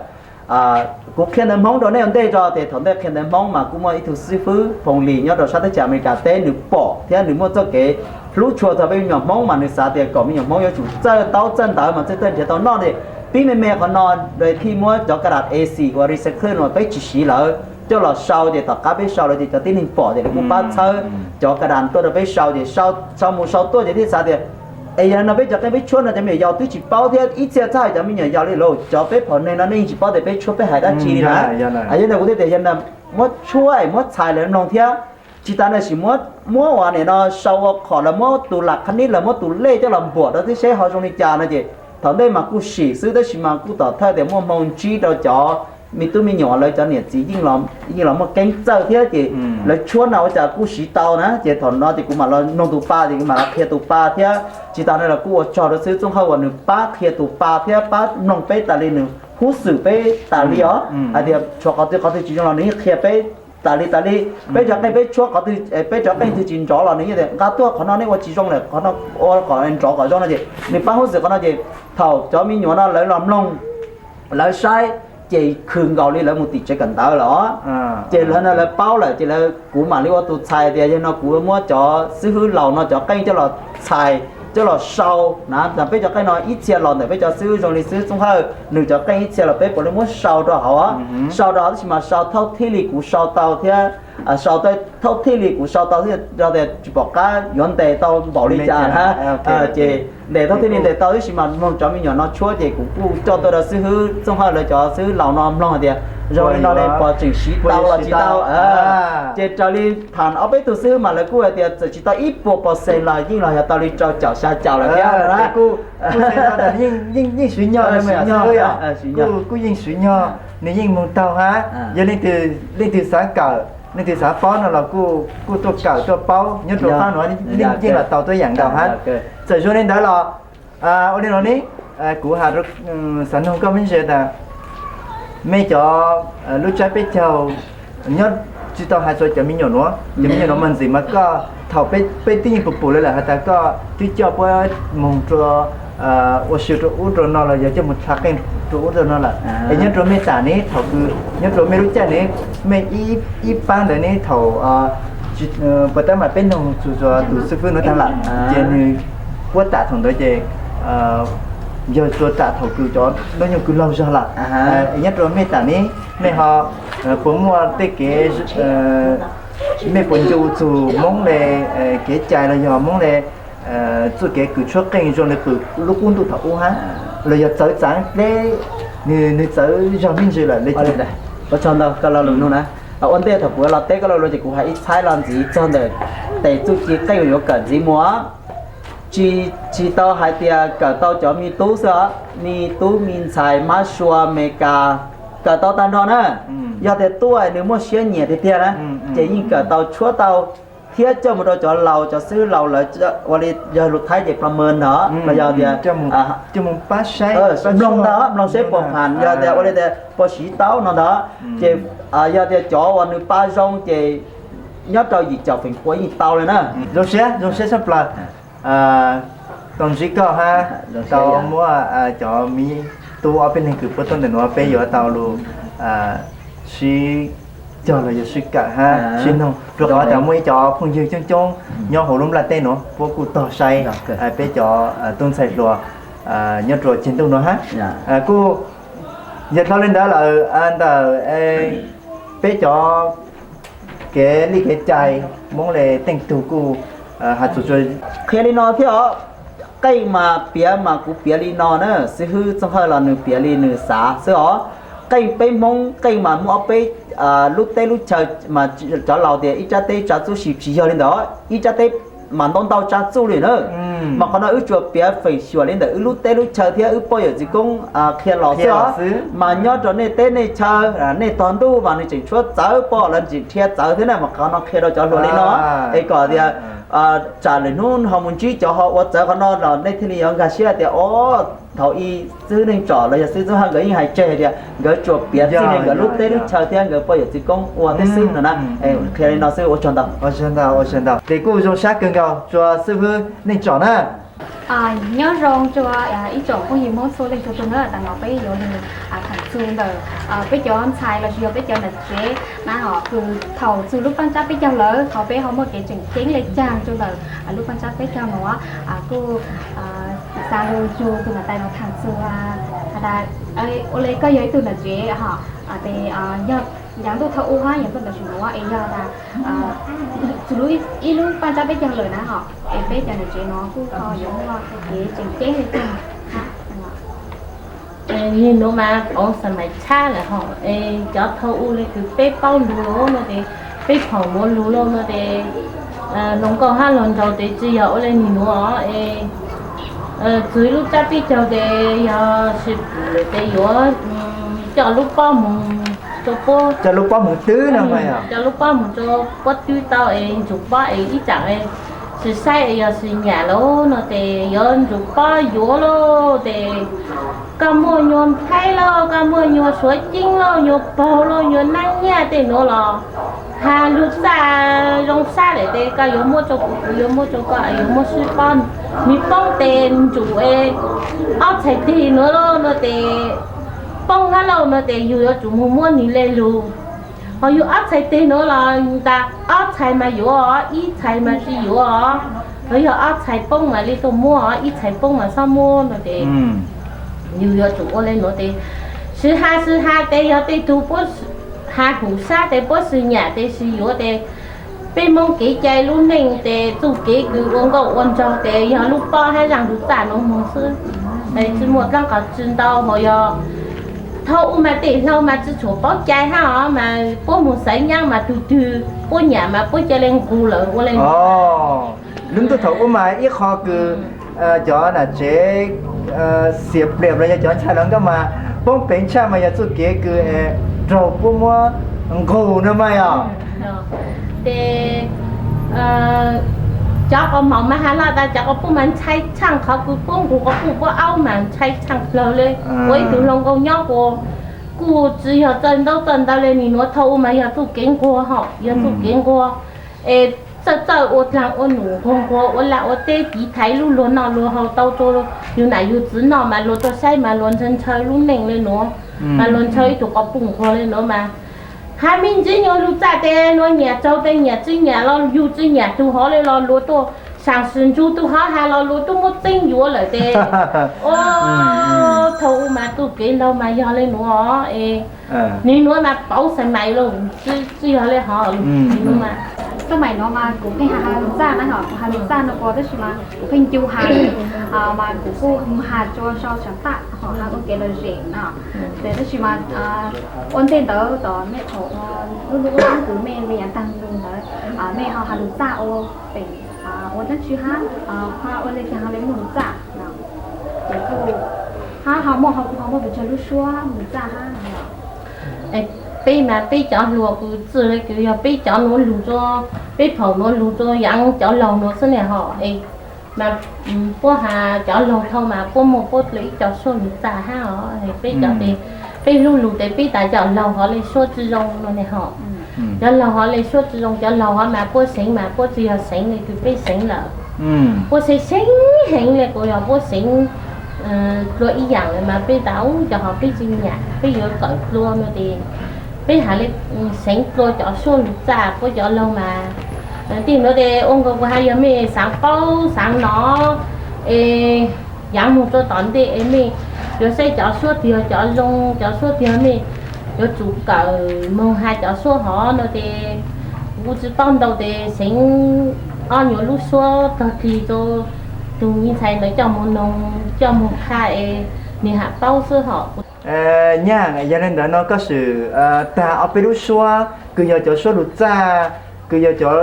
Kuv qhia ntawv Hmoob rau nej ua ntej tso, ces thaum ntej qhia ntawv Hmoob mas kuj muaj ib tug xib fwb Phoom Lis nyob rau sab teb chaws Amelikas teb, nws pom thiab nws muaj txoj kev hlub tshua txog peb me nyuam Hmoob mas nws xav tias kom me nyuam Hmoob yuav tsum txawj ntaub txawj ntawv mas txawj txawj nrhiav tau noj ces pib me me qhov no, thiaj muab cov kas das A C uas recycle no peb tsis siv lawm coj los sau ces tom qab peb sau lawm ces cov tib neeg pom ces lawv kuj pab txhawb cov kas das tuaj rau peb sau ces sau mus sau tuaj ces thiaj xav tias es yog no peb cov qeej peb tshuab no cov me nyuam yaus twb tsis paub thiab ib txhia txhaj hais cov me nyuam yaus li lauj, cov peb phaum neeg no nej yeej tsis paub tias peb tshuab peb hais dab tsi li na. Yog ntawd kuv thiaj tias yog ntawd muab tshuab es muab txhais lawv mloog thiab tsis tas ntawd sim muab muab ua nim no sau ua khom lawv muab tus lam qha nib lawv muab tus lej coj los npuam rau thiab seb ho zoo li cas no ces thaum ntej mas kuj sim xwb tab sis mas kuj tom thawj tias muaj hmoo ntsib rau cov me tub me nyuam lawv cov niam txiv yeej los muaj keeb txawj thiab ces lawv tshuab no ua cas kuj siv tau na ces thaum no ces kuv mam los nug tus pa ces kuv mam los qhia tus pa thiab tsis tas no los kuj ua tsaug rau xib hwb Txooj Hawj uas nws pab qhia tus pa thiab pab mloog peb tas li nws hub xwm peb tas li os hais tias tshuav qhov twg qhov twg tsis zoo los nws yeej qhia peb tas li tas li. Peb cov qeej peb tshuab qhov twg peb cov qeej twg tsis nrov los nws yeej tias nqa tuaj qhov no nej ua tsis zoo lawm qhov no ua kom nrov kom zoo no ces nws pab hub xwm qhov no ces thaum cov me nyuam no lawv los mloog lawv saib ces khwm nkaus li lawv mus tim tsev kawm ntawv lawm os. Ces lawv no lawv paub lawm ces lawv kuv mam li ua tus txhais tias yog no kuv muab cov xib hwb laus no cov qeej coj los txhais coj los sau na, peb cov qeej no ib txhia los ntawm peb cov xib hwb zoo li xib hwb Txooj Hawj nws cov qeej ib txhia los peb puav leej muab sau rau hauv, sau rau tab sis mas sau thauj thij li kuv sau tau thiab sau thauj thij li kuv sau tau thiab rau tias tsis pom qab yuav ntes tau npaum li cas na. Ces ntes thauj thij li ntes tau tab sis mas mloog cov me nyuam no tshuab ces kuv kuj coj tuaj rau xib hwb Txooj Hawj lawv cov xib hwb laus no mloog hais tias zoo li no ne puas tseem siv tau los tsis tau. Ces raws li tham ob peb tug xib hwb mas lawv kuj hais tias txawm tsis tau ib puas pos xees los yeej los yog tau li rau caum xya caum lawm thiab. Yeej siv nyog, kuj yeej siv nyog, nws yeej moog taug hab. Yog leej twg xav kawm, leej twg xav paub no los kuj tuaj kawm tuaj paub nyob rau qab nuav yeej los tau tuab yaam nkaus hab. Txawm zoo li ntawd los ua li no ne, kuv has, xav noog koj me ntsis tas mej cov lub tsab peb caug nyob tsis tau hais rua cov me nyuam nuav, cov me nyuam nuav mas ntxim mas koj thaum peb twb yeej pum pum lawv lawm has tas koj twb coj puab moog rua ua si rau ub rau no los yog coj mus tha qeej rau ub rau no lawm. Es nyob rau mej tam ne thaum kws nyob rau mej lub caij ne, mej ib paab ntawd ne thaum puas tab mas peb noog txug tus xib fwb nuav taag lawm, ces nwg puab tam thaum ntawd ces yog tsuas tam thaum kws cov nub nyoog kws laug zog lawm. Es nyob rau mej tam ne, mej ho puas muaj tej kev, mej puas ncu txug Moob le kev cai los yog Moob le txuj kev kws tshuab qeej zoo le kws lub qub ntuj thaum ub hab, los yog txawv txaav dleb, nwg txawv zog me ntsis lawm le? Ua tsaug ntau koj lo lus nug na. Ua ntej thaum kuv los teb koj lo lus ces kuv has ib txhais los ntxiv txog ntawm tes txuj ci qeej uas yuav kawm ntxiv mus. Tsis, tsis tau hais tias kawm tau cov me tub xwb os, me tub me ntxhais mab sua Amelikas kawm tau tag nrho na. Yog tias tuaj nwg muaj siab nyiam tiag tiag na, ces yeej kawm tau tshuab tau thiab coj mus rau cov laus, cov xib hwb laus lawv ua li yog lus Thaib ces ประเมิน ntawd los yog tias mloog ntawd, mloog saib puas pham, yog tias ua li tias puas siv tau no ntawd. Ces yog tias cov uas nws pa zoo ces nyob rau yim caum feem pua yeej tau li na. Zoo siab, zoo siab tshaj plaws tau ntsib koj hab tau muab cov me tub ob peb neeg kws puab tuaj ntawm nuav peb yuav tau lug sib cog los yog sib kawm hab sib noog, rua qhov tas muaj ib cov phooj ywg coob coob nyob hauv lub nplaj teb nuav puab kuj tog saib peb cov tub ntxhais hluas nyob rua ceg ntuj nuav hab. Kuj yog dlhau li ntawd lawm ntawm peb cov kev lij kev cai Moob le teej tug kuj has txug qhia li no thiab os. Qeej mas piav mas kuv piav li no na, xib hwb Txooj Hawj los nws piav li nws xav xwb os. Qeej peb Hmoob qeej mas muaj ob peb lub teb lub chaw mas cov laus tias ib tsab teb tsab txuj, tsis yog li ntawd, ib tsab teb mas ntau ntau tsab txuj li na. Mas qhov no wb tsuas piav feem xyuam li ntawm wb lub teb lub chaw thiab wb poj yawm txiv koob qhia los xwb os. Mas nyob rau nej teb nej chaw, nej tog ntuj mas nws tseem tshuab txawv, poj lawv tseem rhia txawv thiab na, mas qhov no qhia rau cov hluas li no. Es kom tias tsam lwm hnub ho mus ntsib cov ho ua txawv qhov no los nej thiaj li yuav nkag siab tias o, thaum ub xib hwb Neej Tsom los yog xib hwb Txooj Hawj nkawd yeej hais tseg tias nkawd tsuas piav txij li nkawd lub teb lub chaw thiab nkawd poj yawm txiv koob ua tib xwb no na. Qhia li no xwb, ua tsaug ntau. Ua tsaug ntau, ua tsaug ntau. Ces kuj zoo sab kawg nkaus rua xib hwb Neej Tsom na. Nyob zoo rua ib tsoom phooj ywg Hmoob txhua leej txhua tug na, tam no peb yuav lug tham txug ntawm peb cov ntxhais lossis yog peb cov nam tsev na, kws thaum txug lub paab tsab peb caug lawm ho peb ho muaj kev tseem ceeb le caag rua ntawm lub paab tsab peb caug nuav. Kuj xaav lug nrug tug nam tais nuav tham txug has tas ua le koj yog ib tug nam tsev ho tes yog yaav ntuj thaum ub hab yaav ntuj tam sim nuav es yog tas txug lub, ib lub paab tsab peb caug lawm na ho es peb cov nam tsev nuav kuj ho yuav muaj kev tseem ceeb le caag. Nwg nuav mas poov xam mais tshab lawm ho es cov thaum ub le kws peb paub lug lawm no tes peb phoom npaum lug lawm no tes hluas nkauj hab hluas nraug tes tsi yog ua le nwg nuav es txug lub tsab peb caug tes yog tes yuav coj lub pob moog rua puab, coj lub pob moog twb no, coj lub pob moog rua puab twb tau es ntsum pob es ib tsaam es tsi saib es yog tsi nyam lawm no tes yuav ntsum pob yuav lauj tes koj muaj nyuas nplhaib lauj, koj muaj nyuas suav ceeb lauj, nyuas paug lauj, nyuas nab nyaj tej nuav los has lug txaj zoo sab lawm tes koj yuav muab rua kuv, kuv yuav muab rua koj, yuav muab sib pob. Nwg poob tes ntsum es ob txhais teg nuav lauj no tes poob hab lauj no tes yug yuav tsum moog muab nwg le lug. Ho yug ob txhais teg nuav los tas ob txhais mas yuav os, ib txhais mas tsi yuav os. Ho yog ob txhais poob mas le tuaj muab os, ib txhais poob mas xob muab no tes yug yuav tsum ua le nuav tes sib has sib has tes yog tej tug puab has hum sab tes puab sib nyam tes sib yuav tes peb Moob kev cai lub neej tes txuj kev kws ua nkauj ua nraug tes yog lub pob hab zaaj lug txaj nuav moog xwb. Tsi muaj dlaab qhov tsi ntau ho yog thaum ub mas tej hlau mas tsi tshua paub cai hab os mas puab moog xaiv nyaab mas tug twg puab nyam mas puab ca le nqug lawm ua le. Lub ntuj thaum ub mas ib qho kws cov nam tsev xiam pliam los yog cov ntxhais hluas nkauj mas poob peev tshaj mas yog txuj kev kws raug puab muab nqug no mas yog tes cov qhov maum mas has lug tas cov qhov puj mas ntshai tshaaj qhov kws puab nqug qhov puj puab aub mas ntshai tshaaj plawg le. Ua ib tug hluas nkauj nyob kuj, kuj tsi yog txawj ntaub txawj ntawv le, nwg nuav thaum ub mas yog txuj kev nquag hom, yog txuj kev nquag es Txawj txawj ua dlaag ua num, nquag nquag ua laj ua teb, tiv thaiv lub luag noj luag haus tau rua yug nam yug txiv noj mas luag rua saib mas luag ntshaw ntshaw lub neej le nuav, mas luag ntshaw ib tug quas puj nquag le nuav mas. Has me ntsis nyuag lug txaj tes nuav nyiam tsaug tes nyiam tsi nyiam los yug tsi nyiam tug hov le los luag tuaj saam sim ntsug tug hov has los luag tuaj muab txeeb yuav lawm tes. Ua thaum u mas txuj kev nraug mas yog le nuav es, nwg nuav mas pauv xaim mais lug, tsi yog le hov. Txuj mais nuav mas kuv pheej has has lug txaj na, has lug txaj no kuv tab sis mas kuv pheej ncu has, mas kuv kuj has rua sau saam taj hov has ua kev lom zem no. Tes tab sis mas ua ntej ntawd tom mej thaum lub lub ub kws mej me nyuam taag lug ntawd, mej ho has lug txaj ua pem ua dlaab tsi hab, ua le caag ho le muaj lug txaj? Ces kuj hab ho muaj, ho kuj ho muaj pes tsawg lub suab lug txaj hab. Peb mas peb cov hluas kws txwj le kws yog peb cov nuav lug rua, peb phaum nuav lug rua yaav cov laug nuav xwb ne hov. Es mas puab has cov laug dhau mas puab muaj puab dlua ib co suab lug txaj hab os. Peb cov tes peb hlub lug tes peb tas cov laug hov le suab tsi zoo no ne hov. Cov laug hov le suab tsi zoo, cov laug hov mas puab seev mas puab tsi yog seev le kws peb seev lawm. Puab seev seev heev le kuv yog puab seev dlua ib yaam le mas peb tas ub cov hov peb tsi nyiam, peb yuav kawm dlua no tes peb has le seev dlua cov suab lug txaj puab cov laug mas. Tej nuav tes ua nkaus kuv has yog mej xaav paub xaav nov es yaav moog rua tom ntej es mej yuav saib cov suab twg yog cov zoo, cov suab twg yog mej yuav tsum kawm moog has cov suab hov no tes kuv kuj tsi paub ntau tes seev ob nyuag lub suab tog kig rua tug me ntxhais ntawd coj moog noog coj moog qha es nwg ham paub xwb hov. Nyaj, yog le ntawd no koj swm tag ob peb lub suab kws yog cov suab lug txaj kws yog cov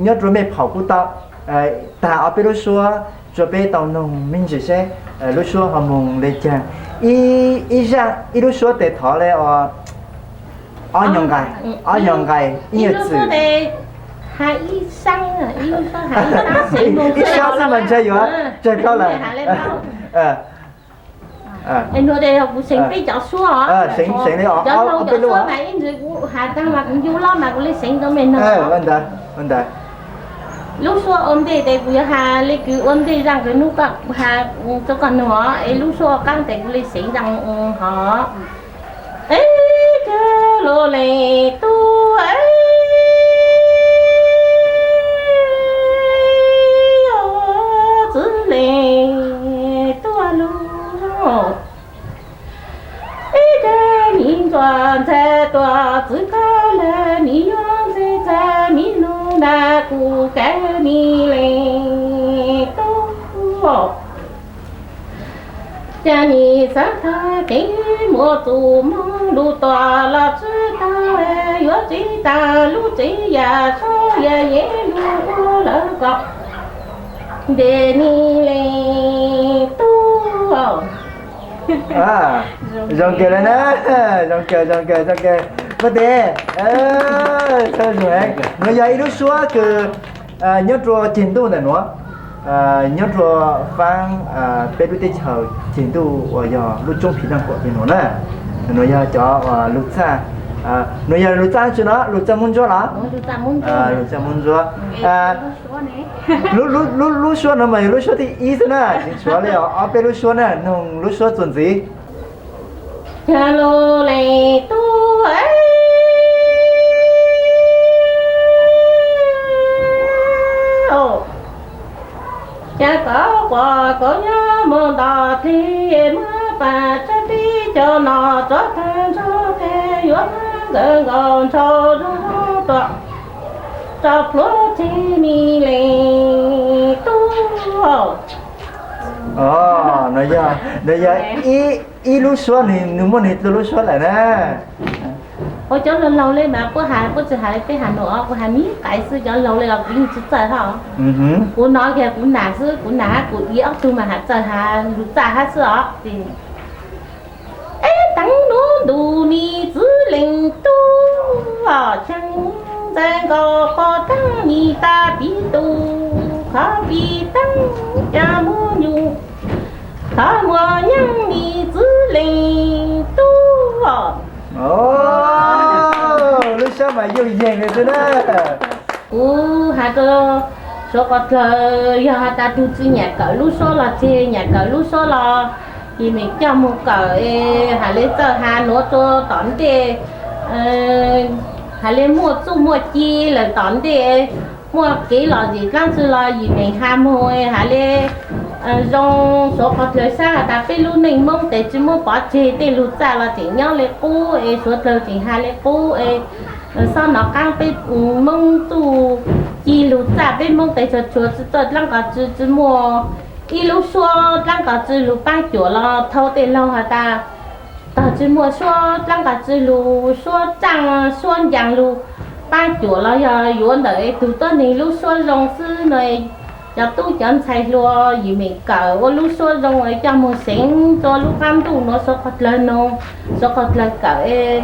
nyob rua mej phaum kuj tau, tag ob peb lub suab rua peb tau noog me ntsis seb lub suab ho moog le caag. Ib zaaj ib lub suab tes thov le ob nyuag nqai, ob nyuag nqai ib nyuag txwm. Ib sab xwb mas ntshe yuav tsawg tau lawm. Nuav tes kuv seev peb cov suab os. Seev, seev le os, cov laug cov suab mas ib ntsis kuv has taag mas kuv ncu loj mas kuv le seev rua mej noog. Ua ntawd, ua ntawd. Lub suab ua ntej tes kuv yuav has le kws ua ntej zaaj kws nub koj has rua koj noog os, es lub suab ua qaab tes kuv le seev zaaj hov. Ib kag lug le tuaj, txwv le tuaj lug. Ib kag mi ntxuav ntxhais tuaj txwv koj lawm, mi yuav ntxhais ntxhais mi lug nrag kuv kav mi le tuaj. Ca mi xaav tag kev muaj txuj moog lug tuaj los tsi tau, yuav txiv tas lub txiv yam sab yam yev lug ua lawv kom ntes mi le tuaj. Zoo kawg le na, zoo kawg, zoo kawg, zoo kawg. Koj tes, nuav yog ib lub suab kws nyob rua ceg ntuj ntawm nuav, nyob rua faab peb lub teb chaws ceg ntuj uas yog lub roob Phiv Naj Kuam ceg nuav na. Nuav yog cov lug txaj, nuav yog lug txaj tsi no, lug txaj Moob Ntsuab los? Lug txaj Moob Ntsuab. Lub suab nuav mas yog lub suab thib ib xwb na, tseem tshuav le ob peb lub suab na, noog lub suab txuas ntxiv. Ca lug le tuaj, ca kov quas kov nyob moog nto teg, muab pas tsab peb cov nom tsov tag nrho tes yuav muab nkawd nkaus nrhau zoo tuaj rau pluav teg mi le tuaj. Nuav yog, nuav yog ib lub suab, nwg muaj nwg dlua lub suab lawm na. Ua cov laug laug le mas puab has, puab tsi has le peb has nuav os, kuv has mi qais xwb, cov laug le los kuv yeej tsi txawj hab. Kuv nov kiag kuv nam xwb, kuv nam hab kuv ib ob tug mas has txawj has lug txaj hab xwb os. Eb teev nub ntu mi txwv leej tub, chaw ntxais nkaus qhov teeb mi tas piv tub, qhov piv teeb ca muab nyuj, qhov muab nyeej mi txwv leej tub. Lub suab mas yooj yeeg le xwb na. Kuv has rua Suav Qhov Dlawg, yog has tas tug tsi nyam kawm lub suab los tseg, nyam kawm lub suab los yim meem coj moog kawm es has le txawj has nuav rua tom ntej, has le muaj txuj muaj ci lawm tom ntej, muaj kev lom zem dlaab tsi los yim meem has moog has le zoo. Suav Qhov Dlawg saib has tas peb lub neej Moob tes tsi muab pov tseg, tej lug txaj los tseem nyob le qub es Suav Dlawg tseem has le qub es xob nov qaab peb Moob txuj ci lug txaj peb Moob tes tshua tshua tsi txawj dlaab qos tsi, tsi muaj ib lub suab dlaab qos tsi lug paab cuam los thau tej laug has tas tog tsi muaj suab dlaab qos tsi lug suab tsaaj suab ncaas lug paab cuam los yog yuav ntawm tug tuab neeg lub suab zoo xwb no. Cov tub cov ntxhais hluas yim meem kawm ua lub suab zoo es coj moog seev rua lub qaab ntuj nuav Suav Qhov Dlawg noog, Suav Qhov Dlawg kawm es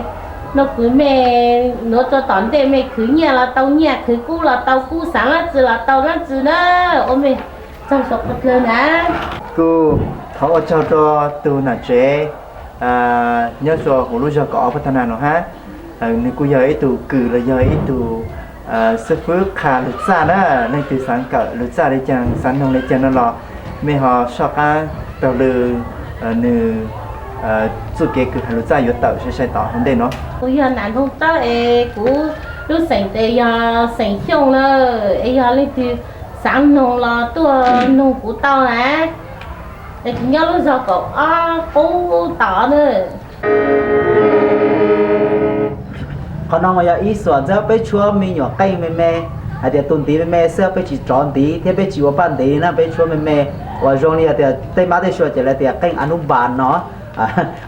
nuav kwv mej nuav rua tom ntej mej khwv nyiaj los tau nyiaj, khwv kub los tau kub, xaav dlaab tsi los tau dlaab tsi na. Ua mej tsaug Suav Qhov Dlawg na. Kuj thov ua tsaug rua tug nam tsev nyob rua huv lub zog kaum ob Phab Thaj Nas no hab. Nwg kuj yog ib tug kws los yog ib tug xib fwb qha lug txaj na. Leej twg xaav kawm lug txaj le caag, xaav noog le caag no los mej ho soj qaab taug lw nwg txuj kev kws has lug txaj yuav tawm sai sai tom hauv ntej no. Kuv yog Nam Noog Tawb es kuv lub xeem tes yog xeem Xyooj na. Es yog leej twg xaav noog los tuaj noog kuv tau na. Es kuv nyob lub zog kaum ob qub tod na. Qhov no mas yog ib xuam ntxawg peb tshuab me nyuam qeej me me, hais tias tus ntiv me me xwb, peb tsis rov ntiv thiab peb tsis ua paj ntiv na, peb tshuab me me uas zoo li hais tias tej mab tej sua ces lawv tias qeej anub npas no.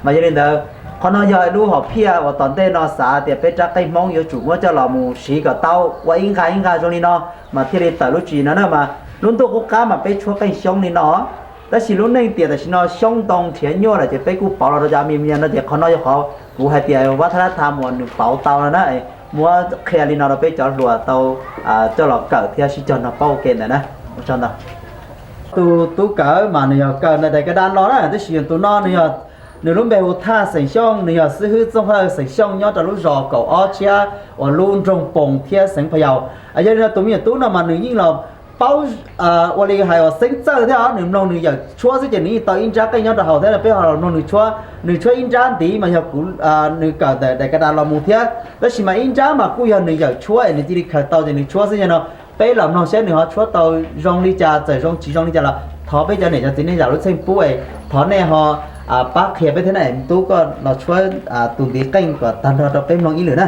Mas yog li ntawd, qhov no yog lub hom phiaj uas tom ntej no xav tias peb rab qeej Hmoob yuav tsum muab coj los mus siv kom tau ua ib nqag ib nqag zoo li no, mas thiaj li tawm lub tswv yim no na. Mas lub ntuj qub qab mas peb tshuab qeej xyoob li no, tab sis lub neej tiam tam sim no xyoob ntoo nrhiav nyuaj lawm ces peb kuj pauv los rau cov me me no ces qhov no yog qhov kuv hais tias vaj thab lab tham uas nws pauv tau no na, muab qhia li no rau peb cov hluas tau coj los kawm thiab sib cog nrog paub ua ke ntawm na. Ua tsaug ntau. Tus tub kawm mas nws yog kawm ntawm daim ka da no na, tab sis tus no nws yog, nws lub npe hu Thaj xeem Xyooj, nws yog xib hwb txooj hawj xeem Xyooj nyob rau lub zos kaum ob tshiab uas lub nroog Poos thiab xeev Pha Yaus. Yog li no tus me nyuam tub no mas nws yeej los paub ua li hais uas xeeb txawj thiab os, nws mloog nws yawm tshuab xwb ces nws yeej tau ib nrab qeej nyob rau hauv thiab no, peb ho los mloog nws tshuab, nws tshuab ib nrab ntiv mas yog kuv, nws kawm ntawm daim ka da los mus thiab, tab sis mas ib nrab mas kuj yog nws yawm tshuab es nws cia li khaws tau ces nws tshuab xwb. Yog no peb los mloog saib nws ho tshuab tau zoo li cas, txawm zoo tsis zoo li cas los thov peb cov niam cov txiv nej zam lub txheej pub es thov nej ho pab qhia peb thiab na. Tub, koj los tshuab tus ntiv qeej kom tag nrho rau peb mloog ib lwm na.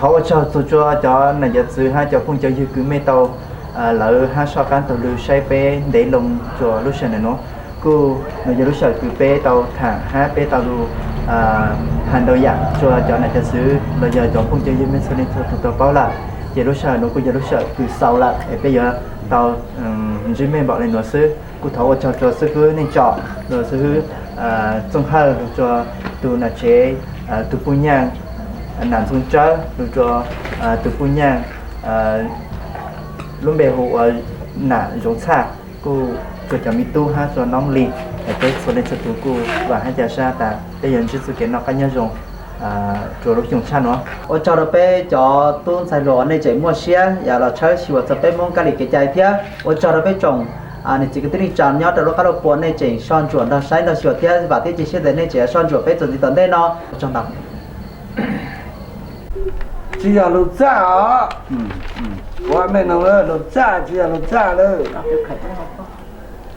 Thov ua tsaug txug rua cov nam cov txwv hab cov phooj cov ywg kws mej tau lawv hab soj qaab taug lw saib peb ntev loo rua lub sij hawm nuav. Kuj nuav yog lub sij hawm kws peb tau thaam hab peb tau lug has ntau yaam rua cov nam cov txwv los yog cov phooj cov ywg mej txhua leej txhua tug tau paub lawm. Ces lub sij hawm nuav kuj yog lub sij hawm kws xaus lawm es peb yuav tau ntsib mej npaum le nuav xwb. Kuj thov ua tsaug rua xib hwb Neej Tsom, lug rua xib hwb Txooj Hawj, lug rua tug nam tsev, tug puj nyaaj nam Ntxoov Tsawb, lug rua tug puj nyaaj lub npe hu ua nam Zoov Txhaj, kuj rua cov miv tub hab rua Noob Lis, peb txhua leej txhua tug kuj vaam hab ca sab tas peb yuav ntsib txuj kev noj qaab nyob zoo rua lub xyoo tshaj nuav. Ua tsaug rua peb cov tub ntxhais hluas uas nej tseem muaj siab yog los tshawb xyuas txug peb Moob kab lis kev cai thiab ua tsaug rua peb tsoom niam txiv kwv tij neej tsa nyob rua lub qab lub pua nej tseem soj ntsuam nrog saib nrog xyuas thiab vaam thiab cia siab tias nej tseem yuav soj ntsuam peb txuas ntxiv tom ntej no. Ua tsaug ntau. Tsi yog lug txaj os. Kuv mej noog, lug txaj tsi yog lug txaj lawm.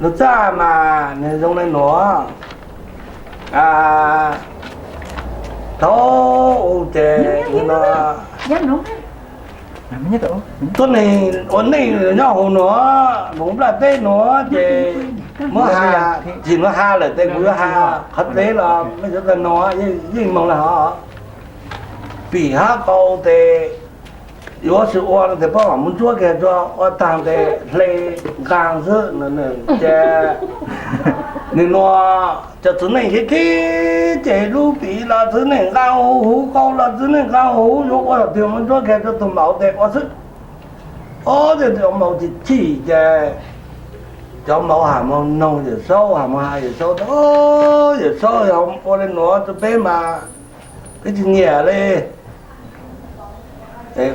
Lug txaj mas nwg zoo le nuav. Thaum u ces no, tuab neeg ua neej nyob huv nuav, nuav nplaj teb nuav ces muab has, tsim nuav has lawm tes kuv yuav has qhov tseeb los mej sawv daws nuav yeej moog le hov. Pim hab qau tes yuav tsi ua no tes puab mam muab ntsuab kiag rua ua taag tes hle nqaa xwb. Ces nwg nuav cov txiv neej khib khib ces lub pim los txiv neej nqaa huv, huv qau los txiv neej nqaa huv, yuav ua thaum twg muab ntsuab kiag rua tug maum tes ua xwb. Ob, cov maum chim chim ces cov maum has moog noog Yawm Saub, has moog has Yawm Saub tas, Yawm Saub, yog ua le nuav rua peb mas peb tsi nyiam le.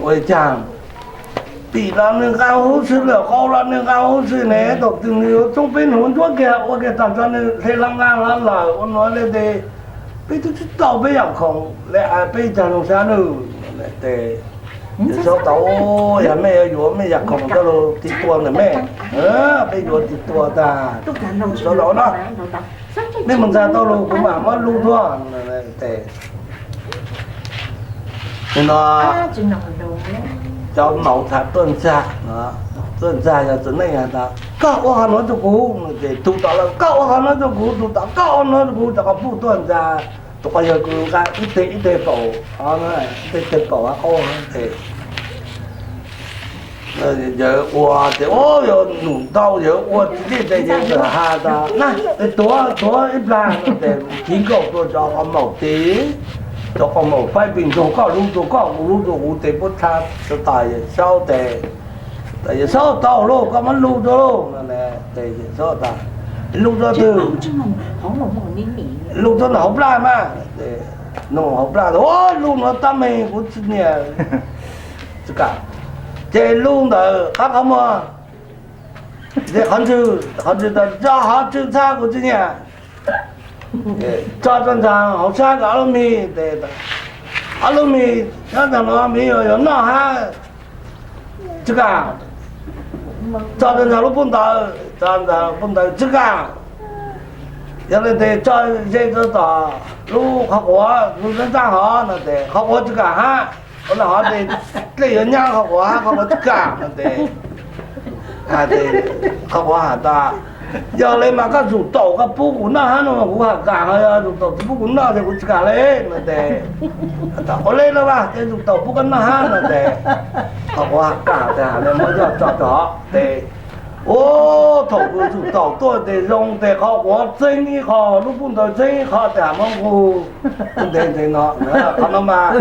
Ua caag, pim los nwg nqaa huv xwb, lwm qau los nwg nqaa huv xwb ne, thaum twg nwg yuav txhoob peb nwg ua ntsuab kiag ua kiag taag tso nwg hle laa nqaa lawm ua nuav le tes peb tub tsi tau peb yaam khoom le, peb caag zoo sab lug. Tes Yawm Saub tas, yog mej yuav yuav mej yaam khoom coj lug tiv tua ntawm mej, peb yuav tiv tua taag. Yawm Saub tas no, mej moog ntxag tau lug kuv mam muab lug tuaj. Tes no cov maum txhad tuaj ntxag, tuaj ntxag yog txiv neej has tas, koj ua qhov nuav rua kuv, ces tug tom lawm, koj ua qhov nuav rua kuv, tug tom, koj ua nuav rua kuv, cov quas puj tuaj ntxag, tug quas yawg kws nqaa ib teg ib teg paum, ib teg teg paum hab qau tes yawg ua tes, yawg num ntau, yawg ua tsi txij tes yawg txawm has tas, na, tuav, tuav ib plag no tes kiv nkaum rua cov quas maum tes, cov quas maum faib pes ntsoog, koj lub rua koj, kuv lub rua kuv tes puab txha tas Yawm Saub tes, tas Yawm Saub tau lauj, koj muab lug rua lauj. Tes Yawm Saub tas, lug rua twg? Lug rua ntawm hauv plag mas. Nug hauv plag tas, lug nuav tab meeg kuv tsi nyiam, tsi kam. Ces lug ntawm qab qhov muag, qhov ntswg, qhov ntswg tas, tso hov tswm txha kuv tsi nyiam. Tso rua ntxag hauv sab kom ob lub mis, ob lub mis nyob ntawm no mis yuav noj hab, tsi kam. Tso rua ntxag lub pob ntawv, tso ntxag lub pob ntawv, tsi kam. Yog le tes tso ze rua tom lub qhov quav, lub nab ntaaj hov no tes qhov quav tsi kam hab. Ua le hov tes dlej yuav nyab qhov quav hab, qhov quav tsi kam no tes, qhov quav has tas, yog le mas koj zuj taum koj pub kuv noj hab no kuv has kam, ho yog zuj taum tsi pub kuv noj ces kuv tsi kam le no tes, ua le no mas ces zuj taum pub koj noj hab no tes, qhov quav has kam tes has le muab yog tso rua tes, ua thaum kws zuj taum tuaj tes zoo tes qhov quav txeeb ib qho, lub pob ntawv txeeb ib qho tes has muab nqug ntev ntev no. Qhov no mas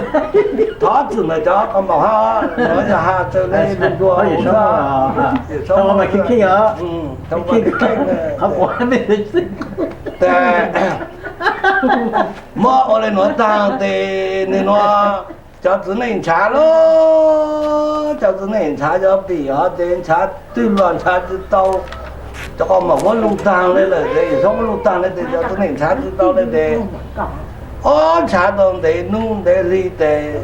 thov txim ntawm cov quas maum hab, nuav yog has txawm le lug dua, tes muab ua le nuav taag tes nwg nuav cov txiv neej ntshav lauj, cov txiv neej ntshav cov pim hov tes ntshav twg los ntshav tsi tau. Cov quas maum muab lug taag le lawm tes, Yawm Saub muab lug taag le tes cov txiv neej ntshav tsi tau le tes, ob ntshav tau ntev nub ntev hli tes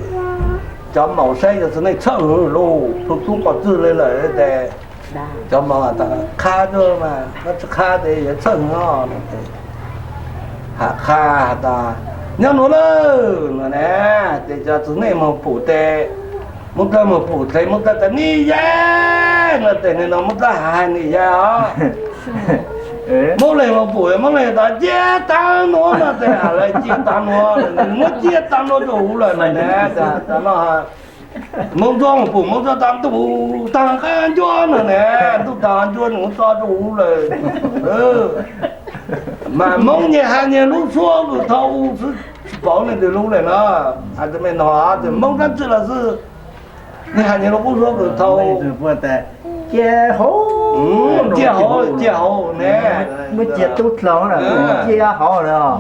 cov maum saib cov txiv neej txhawj hwv lauj, tug tub quas txwg le lawm tes cov maum has tas, qha tuaj mas, koj tsi qha tes yuav txhawj hwv os no tes, has qha has tas, Nyob nuav lawm no ne, ces cov txiv neej moog pum tes, Moob Dlawb moog pum tes, Moob Dlawb tas nim yaj no tes nim no Moob Dlawb has nim yaj os. Moob Leeg moog pum, Moob Leeg tas cia taag nuav no tes has lawv cia taag nuav, muab cia taag nuav rua huv lawm no ne. Moob Ntsuab moog pum, Moob Ntsuab tas ntuj taag qab ncuab no ne, ntuj taag ncuab nws muab tso rua huv lawm. Mas Moob nyias has nyias lub suab kws thau u xwb, tsis paub leej twg lub le no. Has tas me no, ces Moob dlaab tsi los xwb, nyias has nyias lub suab kws thau. Cia hauv, cia hauv ne. Muab cia tub dlhau, cia hauv lawm.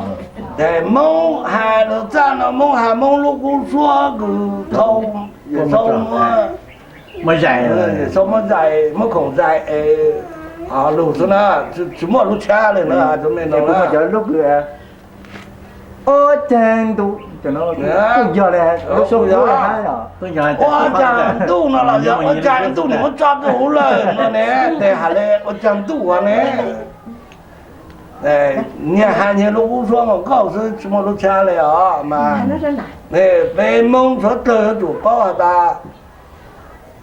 Ces Moob has lug txaj no Moob has Moob lub kub suab kws thau, Yawm Saub muab, Yawm Saub muab zais, muab khoom zais es lug xwb na, tsis muaj lub tshab le na, cov me no na. Cov lub kws ua caag ntuj, kuj yog le lub suab kws hab os. Ua caag ntuj no los yog ua caag ntuj nws muab tso rua huv lawm no ne, tes has le ua caag ntuj ua ne. Nyias has nyias lub kub suab mas nkauj xwb tsis muaj lub tshab le os mas. Peb Moob suav dlawg yuav tsum paub has tas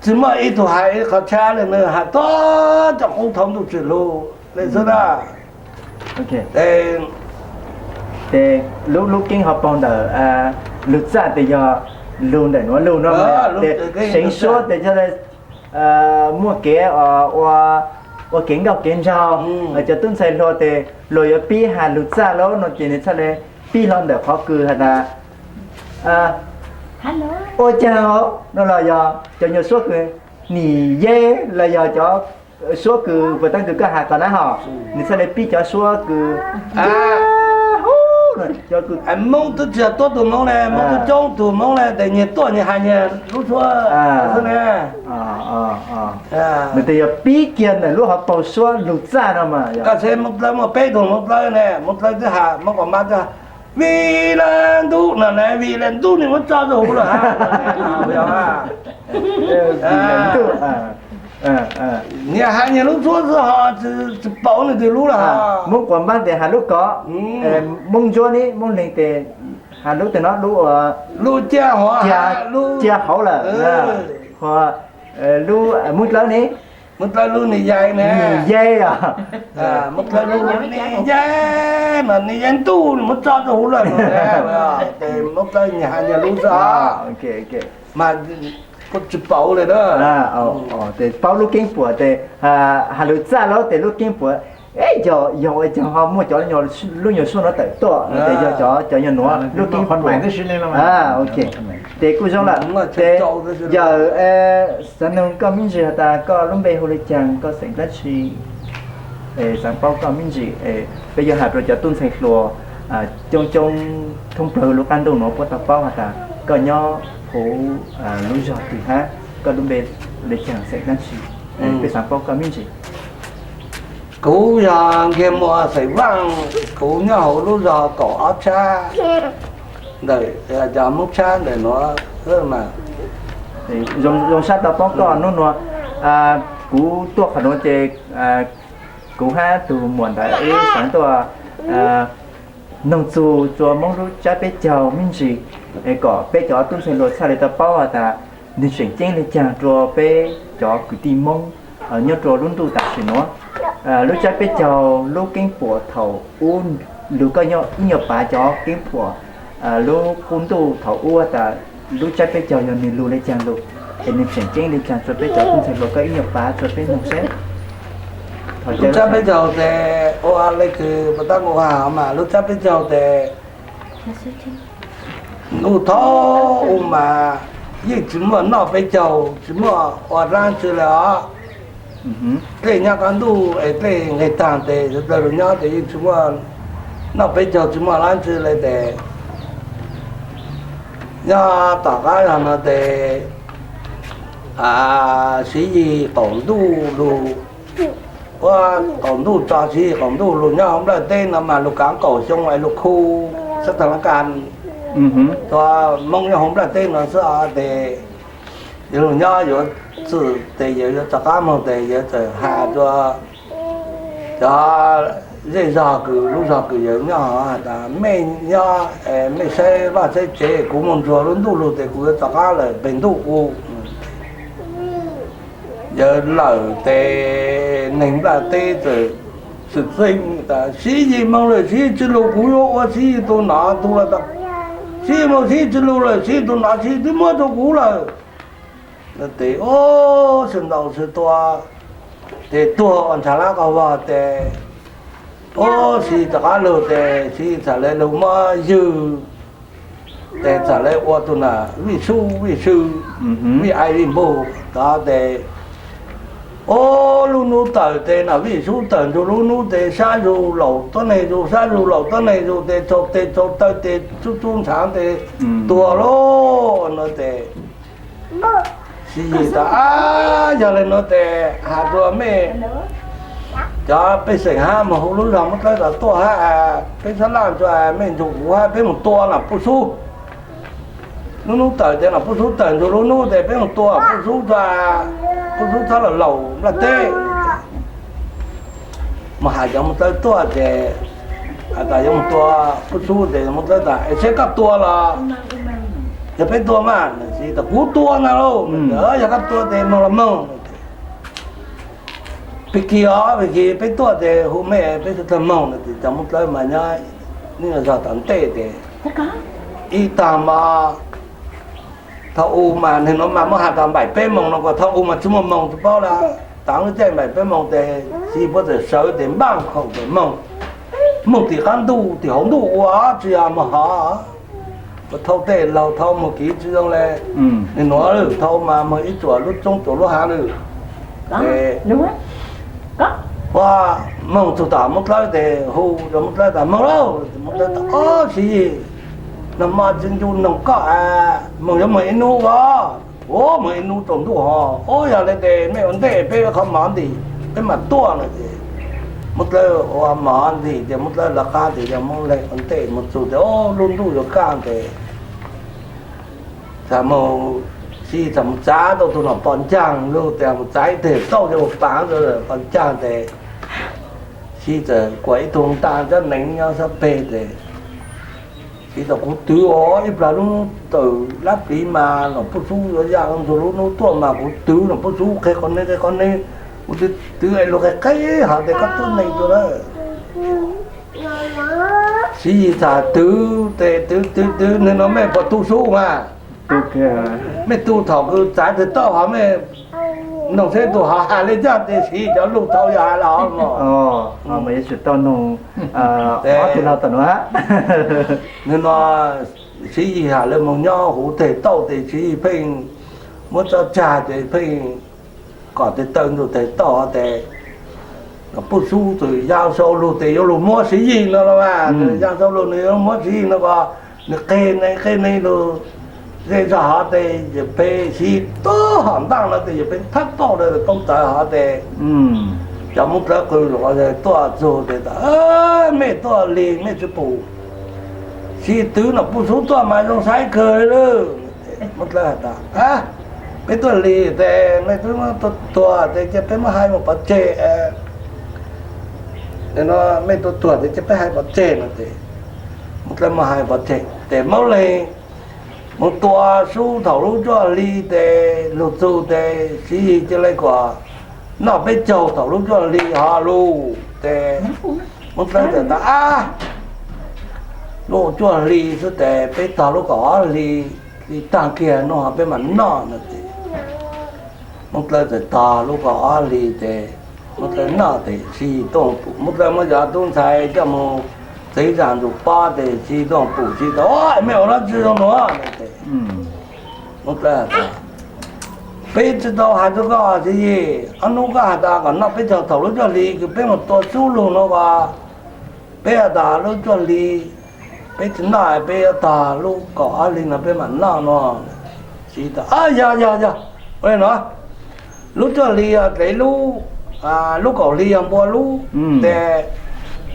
tsis muaj ib tug has ib qhov tshab le, nws has txog cov qub thaum ntuj tsim lug le xwb na. Ces lub, lub keeb ho paug ntawm lug txaj tes yog lug ntawm nuav lug no, tes seev suab tes yog le muaj kev ua kev nkauj kev nraug. Cov tub ntxhais hluas tes luag yuav pib has lug txaj lauj no ces nws txhaj le pib hlo ntawm qhov kws has tas ua caag no los yog cov nyuag suab kws nim yeb los yog cov suab kws puas taab kws koj has qhov nab hos, nws txhaj le pib cov suab kws Moob twb tsis yog tuab tug Moob le, Moob twb coob tug Moob le, tes nyias tuaj nyias has nyias lub suab xwb ne. Nws tes yog pib kiag ntawm lub hauv paug suab lug txaj no mas. Koj saib Moob Dlawb muaj peb tug Moob Dlawb ne, Moob Dlawb twb has, Moob Quas Mab twb has, vim le ntuj no ne, vim le ntuj nws muab tso rua huv lawm hab. Nyias has nyias lub suab xwb ho tsis paub leej twg lub le hos. Moob Quas Mab tes has lub kov, Moob Ntsuab ne, Moob Leeg tes has lub tag no lub, lub cia hauv, cia hauv lawm. Ho lub Moob Dlawb ne, Moob Dlawb lub nim yaj ne, nim yaj os. Moob Dlawb lub nim yaj mas nim yaj ntuj nws muab tso rua huv lawm no. Ces Moob Dlawb nyias has nyias lub xwb os. Mas kuj tsis paub le na. Tes paub lub keeb puam tes has lug txaj lauj tes lub keeb puam, yog ua caag ho muaj cov lub nyuag suab nuav tawm tuaj no tes yog cov, cov nyuag nuav lub keeb puam. Tes kuj zoo lawm. Tes yawm, xaav noog koj me ntsis has tas koj lub npe hu le caag, koj xeem dlaab tsi, xaav paub koj me ntsis, peb yuav has rua cov tub ntxhais hluas coob coob thoob plawg lub qaab ntuj nuav puab tau paub has tas koj nyob huv lub zog twg hab koj lub npe le caag xeem dlaab tsi, peb xaav paub koj me ntsis. Kuv yog Nkiag Muas xeem Vaaj, kuv nyob huv lub zog kaum ob tshab ntawm cov Moob tshab ntawm nuav mas. Zoo sab tau paub koj nub nua. Kuv tuaj qhov nuav ces kuv hab tug muam ntawd wb xaav tuaj noog txug rua Moob lub tsab peb caug me ntsis, kom peb cov tub ntxhais hluas txhaj le tau paub has tas nwg tseem ceeb le caag rua peb cov kwv tij Moob nyob rua lub ntuj tam sim nuav. Lub tsab peb caug lub keeb puam thaum ub, lug koj nyob ib nyuag pav cov keeb puam lub qub ntuj thaum ub tas lub tsab peb caug yog nwg lug le caag lug, es nwg tseem ceeb le caag rua peb cov tub ntxhais hluas koj ib nyuag pav rua peb noog seb. Lub tsab peb caug tes ua le kws puag ta kuv has mas lub tsab peb caug tes ntuj thaum ub mas yeej tsis muaj noj peb caug, tsis muaj ua dlaab tsi le os. Dlej nyob qab ntuj es dlej nqeg taag tes sawv dlawg lug nyob tes yeej tsis muaj noj peb caug, tsis muaj dlaab tsi le tes nyob tom qab no tes Siv Yig qaum ntuj lug, ua qaum ntuj tso Siv Yig qaum ntuj lug nyob huv nplaj teb no mas lug kaav qaum xyoo es lug khu sab taag lab ka. Tua Moob nyob huv nplaj teb no xwb os tes yug lug nyob yuav txwm tes yawg yuav rov qaab moog tes yawg txawm has rua cov zej zog kws lub zog kws yawg nyob has tas, mej nyob mej saib vaj saib tsev, kuv moog ntsuag lub ntuj lug tes kuv yuav rov qaab lawm peg ntuj u. Yawg lawm tes neeg nplaj teb txawm xwm txheej tas, Siv Yis moog lawm, Siv Yis tsi lug, kuv yuav ua Siv Yis tug nom tug lawm. Siv Yis moog, Siv Yis tsi lug lawm, Siv Yis tug nom Siv Yis twb muab rua kuv lawm. Tes ub, sawv ntaus sawv tua, tes tuag ua ntshav lab qhov vog tes, ub, Siv Yis rov qaab lug tes Siv Yis txhad le lug muab ywg, tes txhad le ua tug nam vij sub vij sw, vij ai vij npug tod tes, ub, lub nub tawm tes nam vij sub tawm ntsug lub nub tes sab zug laum tuab neeg zug, sab zug laum tuab neeg zug tes txaus tes txaus taw tes tsub tsub ntshaav tes tuag lauj no tes Siv Yis tas, Ab, yog le nuav tes has rua mej cov pej xeem hab moog hu lub zog Moob Dlawb tod tuaj hab, peb sab laj tso, mej nrug kuv hab peb moog tua nam Puj Xub. Lub nub tawm tes nam Puj Xub tawm nrug lub nub tes peb moog tua nam Puj Xub tso, Puj Xub txhob lug laum nplaj teb. Moog has cov Moob Dlawb tuaj tes, has tas yuav moog tua Puj Xub tes Moob Dlawb tas, Es seb koj tua los yog peb tua mas? Siv Yis tas, Kuv tua ntag lauj. Yog koj tua tes moog los moog. Pig kig os, pig kig, peb tuaj tes hu mej peb sib tawg moog no tes cov Moob Dlawb mas nyob ib zog tom ntej tes, ib tag mas thaum u mas nwg nuav mas muab has tas npaim peb moos no, kuas thaum u mas tsi muaj moos tsi paub lawm. Tav lub caij npaim peb moos tes Siv Yis puab txawm sawv tes npaaj khoom tes moog, moog tim qaab ntuj tim hauv ntuj ua tsi yog moog hov. Kuas thau tej laug thau moog kiv tsi zoo le, nwg nuav lawm thau mas moog ib txuas lub roob txuas lub haav lawm. Ua moog txug tom Moob Dlawb tes hu rua Moob Dlawb tas, Moog lauj. Moob Dlawb tas, Ob, Siv Yis, nag mo tsi ncu noog koj, moog yuav moog ib nub as? Ua moog ib nub tsaus ntuj hov. Ub, yog le tes mej ua ntej peb qhov mov ntim peb mam tuaj no tes Moob Dlawb ua mov ntim tes Moob Dlawb lawv qab tes yog Moob Dlawb ua ntej moog txug tes, Ob, lub ntuj yuav kaj tes txhad moog, Siv Yis txhad moog txav tau tug nom pos ncaag lug tes moog txav ib teg tauj cov ua paav rua pos ncaag tes Siv Yis txawm kuas ib tug ntaj cov neev nyob sab peg tes Siv Yis tas, Kuv twv ua ib plag lub tawm lab pliv mas nom Puj Xub yuav ya ntug lub nub tuaj mas kuv twv nom Puj Xub qheb qhov neeb qheb qhov neeb, kuv twv twv es lug qheb qheb hov tes koj tuab neeg tuaj lawm. Siv Yis txhad twv tes twv twv twv, Nwg nuav mej puas tu sub mas? Mej tu thaum kws txav teg tauj hov mej noog seb tug hov has le caag tes Siv Yis cov lug tau yog has le hov mog. Nwg nuav Siv Yis has le moog nyob huv teg tauj tes Siv Yis pheej muab tso tsag tes pheej kom tes taw nrug teg tauj hov tes nom Puj Xub txawm ya sau lug tes yuav lug muab Siv Yis no los mas, ya sau lug nwg yuav muab Siv Yis no ko, nwg qeg neeg qeg neeg lug zej zog hov tes yawm peg Siv Yis tuab hom ntaaj no tes yawm peg thab tauj le toob tawv hov tes cov Moob Dlawb qw lug tuaj txug tes tas, Mej tuaj lig mej tsi pum Siv Yis twv nom Puj Xub tuaj mas zoo saib kawg lawm. Moob Dlawb has tas, Peb tuaj lig tes mej twb muab tuaj tuag tes cia peb muab hais moog pov tseg. Mej tuaj tuag tes cia peb hais pov tseg no tes Moob Dlawb muab hais pov tseg tes Moob Leeg moog tua sub thaum lub cuaj hli tes lug txug tes Siv Yis cia le kuas noj peb caug thaum lub cuaj hli hov lug tes Moob Dlawb txawm tas, Ab, lub cuaj hli xwb tes peb tog lub kaum ob hli, hli taag kiag no hov peb mam noj no tes Moob Dlawb txawm tog lub kaum ob hli tes Moob Dlawb noj tes Siv Yis tuaj pum. Moob Dlawb muab cov tub ntxhais coj moog txev zam ntsum pob tes Siv Yis tuaj pum, Siv Yis tas, Mej ua dlaab tsi zoo nuav? Moob Dlawb tas, Peb tsi tau has rua koj Siv Yis, ob nub koj has tas kom noj peb caug thaum lub cuaj hli kws peb moog tua sub lug no as, peb has tas lub cuaj hli peb tsi noj, peb yuav tog lub kaum ob hli no peb mam noj no. Siv Yis tas, Yog yog yog, ua le nuav, lub cuaj hli yog dlev lub, lub kaum hli yog npua lub tes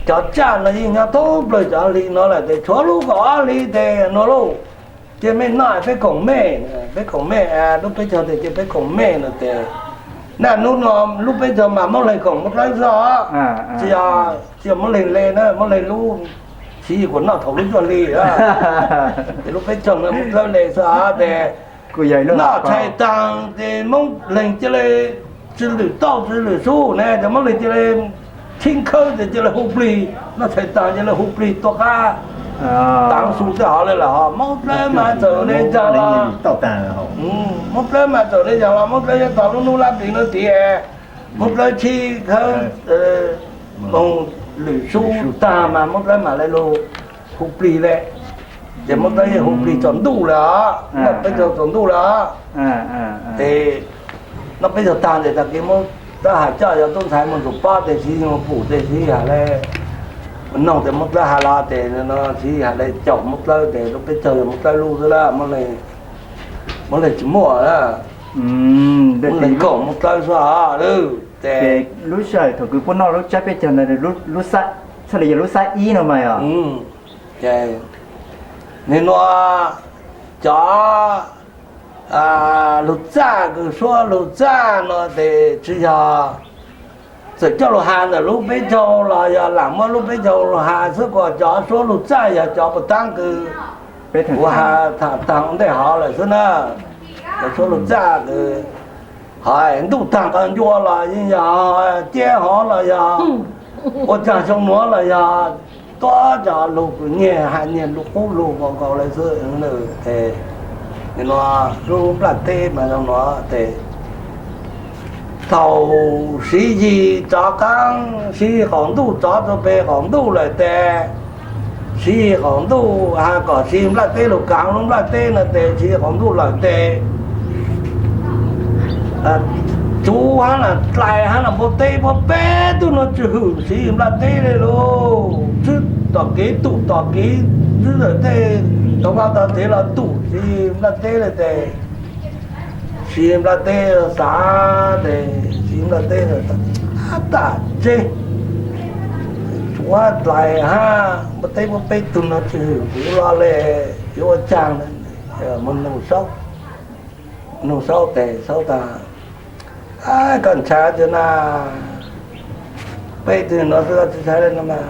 cov tsaj no yeej nyob thoob plawg cov hli no lawm tes tshuav lub kaum ob hli tes nuav lauj. Cia mej noj peb koom mej, peb koom mej, lub peb caug tes cia peb koom mej no tes Naj nub no lub peb caug mas Moob Leeg koom Moob Dlawb xwb os. Tsis yog, tsis yog Moob Leeg le na, Moob Leeg lub siv yim kuas noj thaum lub cuaj hli. Ces lub peb caug no Moob Dlawb le xwb os. Ces noj tshais taag ces Moob Leeg cia li tsis lwm tauj tsis lwm sub ne, ces Moob Leeg cia li tshib khawb ces cia li hu plig, noj tshais taag cia li hu plig tuaj qab taav su tej hov le lawm hos. Moob Dlawb mas txawm le caag los, Moob Dlawb mas txawm le caag los Moob Dlawb yuav tog lub nub lab plig nuav tid. Moob Dlawb tshib khawb moog lwm sub taag mas Moob Dlawb mam le lug hu plig le. Ces Moob Dlawb yeej hu plig tsaus ntuj le os, noj peb caug tsaus ntuj le os. Ces noj peb caug taag tes tag kis Moob Dlawb has coj yog tub ntxhais moog ntsum pob tes siv moog pum tes siv has le, noog tes Moob Dlawb has los tes no siv has le caum Moob Dlawb tes lub peb caug yog Moob Dlawb lub xwb lawm, Moob Leeg tsis muaj lawm. Moob Leeg koom Moob Dlawb xwb os. Ces lub sij hawm thaum kws puab noj lub tsab peb caug ntawd, lub, txhaj le yog lub xab ib no mas yog. Ces nim nuav cov lug txaj kws suab lug txaj no tes tsis yog txawm coj lug has ntawm lub peb caug los yog lam muab lub peb caug lug has xwb, kuas cov suab lug txaj yog cov puas taab kws kuv has tham taag ua ntej hov lawm xwb na. Cov suab lug txaj kws hov ntuj taag qhov ncua los yeej yog, ciaj hov los yog, ua caag xyoo nuav los yog, tuab cov lug kws nyiag has nyiag lug qub lug nkaus nkaus le xwb. Ces nim nuav lub nplaj teb mas zoo nuav tes thaum siv yig tsov qaab, siv yig qaum ntuj tsov rua peg qaum ntuj lawm tes, siv yig qaum ntuj has kom siv nplaj teb lug kaav lub nplaj teb no tes siv yig qaum ntuj lawm tes tsuv hab na dlais hab na npua teb puab peb tug no tsis hwm siv yig nplaj teb le lauj. Tswb tom kev tum tom kev, tswb tawm tej tau vaj tau tsev los tum siv yig nplaj teb le tes, siv yig nplaj teb xav tes siv yig nplaj teb tab tom tseg, tsuv hab dlais hab npua teb puab peb tug no tsis hwm kuv los le, yuav ua caag? Moog nug Saub, nug Saub tes Saub tas, koj ntshai tias na, peb tug no xwb koj tsis ntshai le no mas,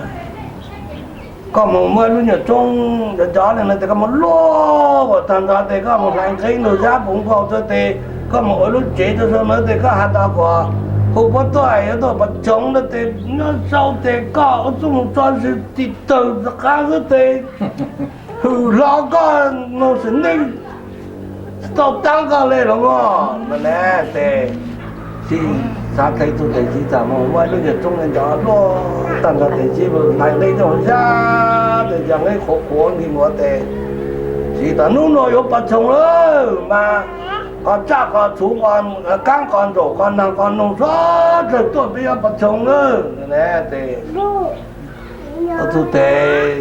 koj moog muab lub nyuam tsoob nco nco le no tes koj moog luaj kom taag nrho tes koj moog hlais nqeeb lug zab puv nkaus tso tes koj moog ua lub tsev rua sau na tes koj has tas kom hu puab tuaj yuav tuaj pov tsoov na tes nyob sau tes koj ua txuj moog tso ntsis tig tawg rov qab xwb tes hwm hlo koj moog sim neej tsis tau taab koj le los mog no ne. Tes Siv xav dlhau tug tes Siv txawm moog muab lub nyuam tsoob le nco luaj taag nrho tes Siv hlais nqeeb rua zab tes yog nqeeb qhuav qhuav nti nuav tes Siv tas nub nuav yuav pov txoog lawm mas qos tsaj qos txhuv qos kaab qos ntsaum qos naag qos noog sawv dlawg tuaj peb yuav pov txoog lawm tes tug tes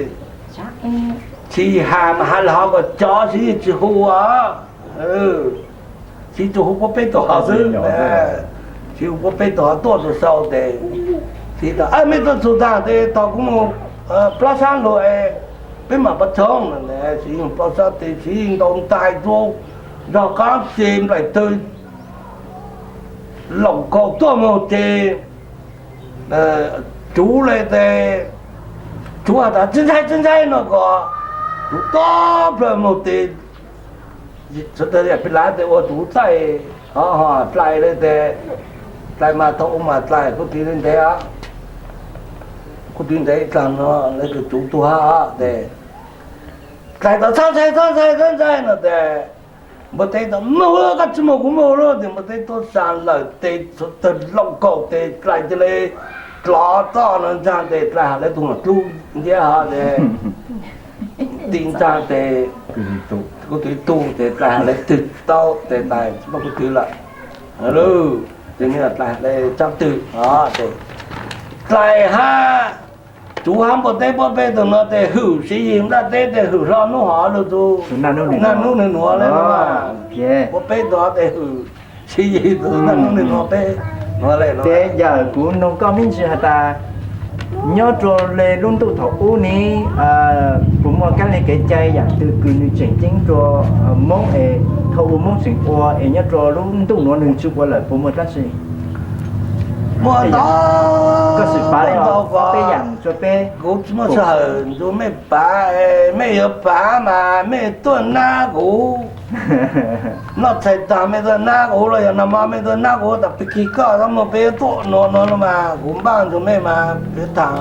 Siv has mas has le hov kom cov Siv tsis hu os. Siv tsuas hu puab peb tug hov xwb. Siv hu puab peb tug hov tuaj rua sau tes Siv tas mej tuaj txug taag tes tos kuv moog plaub sab lug peb mam pov txoog. Siv moog plaub sab tes Siv ntaus ntais rua zog qaab ces nplaim tawg laum kaus tuaj moog ces tsuv le tes tsuv has tas tsi ntshai tsi ntshai no kom tsuv tob plawg moog tes sawv dlawg peb lav tes ua tsuv txaij ho dlais le tes dlais mas tau ua mas dlais kuv tiv le ntev kuv tiv ntev ib dlaag no le kws tsuv tuag tes dlais tas txhob ntshai txhob ntshai txhob ntshai no tes npua teb tas moog koj tsi moog kuv moog lawm tes npua teb tuab saa lawm tes tsuv tawg laum kaus tes dlais cia le dlov txoj no ntsaag tes dlais has le tug maam dlub ntiab hov tes ti ntsaag tes kuv tug tug tes dlais has le twg tau tes tais tsi muaj kuv tug lawm. Tes dlais has le tsaab twg tes dlais hab tsuv hab npua teb puab peb tug no tes hwm Siv Yig nplaj teb tes hwm hlo nub hov lug tug naj nub nwg nuav le nuav. Puab peb tug tes hwm Siv Yig tug naj nub nwg nuav peb nuav le. Tes yawm kuv noog koj me ntsis has tas nyob rua le lub ntuj thaum ub ne puas muaj kab le kev cai yaam twg kws nwg tseem ceeb rua Moob es thaum ub Moob tseem ua es nyob rua lub ntuj nuav nwg tsi ua lawm puas muaj dlaab tsi? Muaj ntau, koj sim pav ntau kuv, peb yam rua peb. Kuv tsis muaj sij hawm nrug mej pav, mej yuav pav mas mej tuaj nab kuv. Noj tshais taag mej tuaj nab kuv los yog nag hmo mej tuaj nab kuv tas pig kig koj xab muag peb yuav tuaj nuav nuav no mas kuv npaj nrug mej mas peb taag.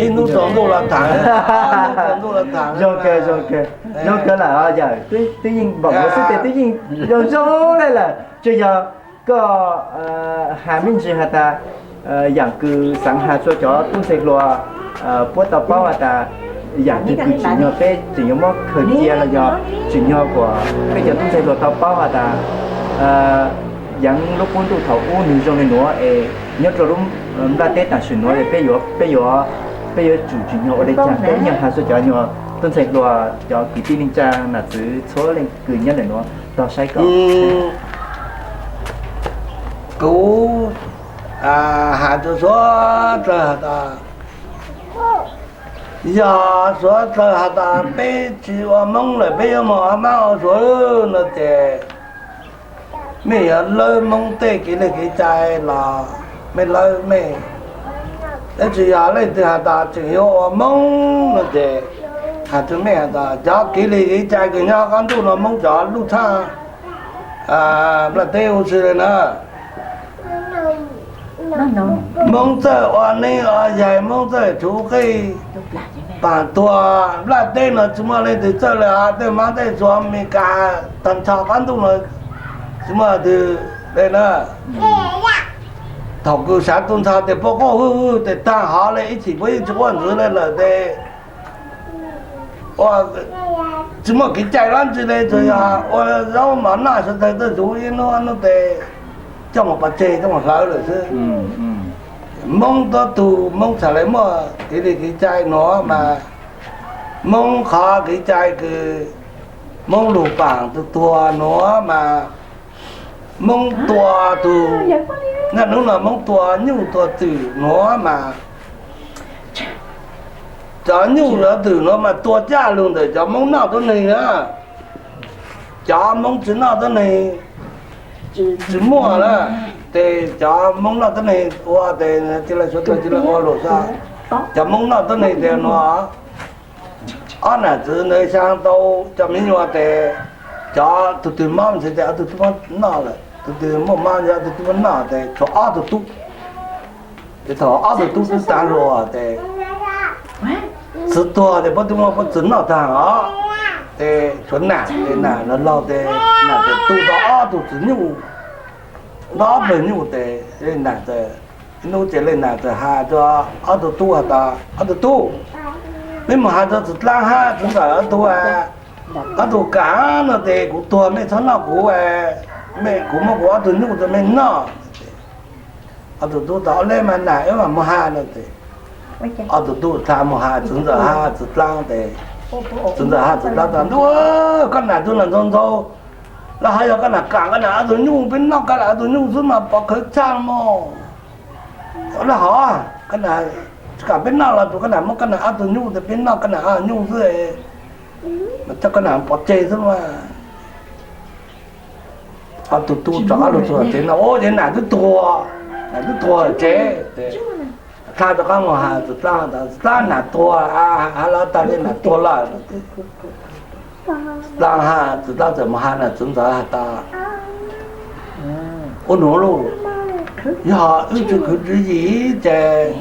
Ib hnub tsaus ntuj los taag, ib hnub tsaus ntuj los taag. Zoo kawg, zoo kawg, zoo kawg lawm yawm, twb yeej npaum nuav xwb tes twb yeej zoo zoo le lawm. Tsuas yog koj has me ntsis has tas yaam kws xaav has rua cov tub ntxhais hluas puab tau paub has tas yaam twg kws tsim nyog peb tseem yuav muab khaws cia los yog tsim nyog kuas peb cov tub ntxhais hluas tau paub has tas yeev lub qub ntuj thaum ub nwg zoo le nuav es nyob rua lub nplaj teb tam sim nuav peb yuav, peb yuav, peb yuav tsum tsim nyog ua le caag. Koj ib nyuag has rua cov nyuag tub ntxhais hluas cov kwv tij neej tsaa nam txwv txhua leej kws nyob ntawm nuav tog saib kom. Kuv has rua suav dlawg has tas, yog suav dlawg has tas peb tsis ua Moob lawm peb yuav moog ua Maab ua Suav no ces mej yuav lawb Moob tej kev li kev cai los mej lawb mej. Tab sis yog leej twg has tas tseem yuav ua Moob no ces has rua mej has tas cov kev li kev cai kws nyob qab ntuj no Moob cov luj tshaj nplaj teb huv si le na. Moob txawj ua neeb ua yaig, Moob txawj tshuv qej paag tuag, nplaj teb no tsis muaj leej twg txawj le os. Tej Maab tej Suav Amelikas taag nrho qab ntuj no tsis muaj twg le na. Thaum kws sav tu nrho tes puab quaj hwj hwj tes taag hov le ib chim puab yeej tsis quaj ntxiv le lawm tes tsis muaj kev cai dlaab tsi le, tsuas yog ua zaub mov noj sawv daws tuaj zuv ib hnub hnub tes coj mus pov tseg coj mus hlawv lawm xwb. Moob tuab tug Moob txhad le muaj kev li kev cai nuav mas Moob qhov kev cai kws Moob lug paam tug tuag nuav mas Moob tua tug, naj nub no Moob tua nyuj tua twm nuav mas cov nyuj cov twm nuav mas tua caj lug ntawm cov Moob noj tuab neeg na. Cov Moob tsis noj tuab neeg tsis muaj na, tes cov Moob noj tuab neeg ua tes cia le suav dlawg cia le ua lug xwb. Cov Moob noj tuab neeg tes nuav ob nam txwv ntawd xyaa tau cov me nyuam tes cov tug twg mob ntxiv tes ob tug tub muab noj lawm, tug twg muaj mob ntxiv ob tug tub muab noj tes tshuav ob tug tub. Tes thaum ob tug tub tub taag lug tes txwv tuag tes puab tub muab puab txwv noj taag os. Tes tshuav nam tes nam laug laug tes nam tes tu tau ob tug txwv nyuj, ob pawg nyuj tes le nam tes, ib nub ces le nam txawm has rua ob tug tub has tas ob tug tub, peb mus has rua txwv dlaab hab txwv ntxawm ob tug, ob tug kaam no tes kuv tuag mej txhob noj kuv, kuv muab kuv ob tug nyuj rua mej noj. Ob tug tub tas le mas nam wb mam mus has no tes ob tug tub dlha mus has txwv ntxawm hab txwv dlaab tes txwv ntxawm hab txwv dlaab tas ntuj, koj nam tug nam ntxaug ntxaug los hab yog koj nam kaam koj nam ob tug nyuj, peb noj koj nam ob tug nyuj xwb mas pov khawv tshaj mog. Ua le hov, koj nam tsis kaam peb noj los tsuav koj nam muab koj nam ob tug nyuj tes peb noj koj nam ob tug nyuj xwb, mas coj koj nam pov tseg xwb mas. Ob tug tub rov qab lug txug tsev no, ua ces nam twb tuag, nam twb tuag tsev. Dlha rov qab mus has txwv dlaab tas txwv dlaab nam tuag, has los tag le nam tuag lawm. Txwv dlaab has txwv dlaab txawm mus has nam txwv ntxawm has tas ua nuav lauj, yog wb tsis khwv tswv yim ces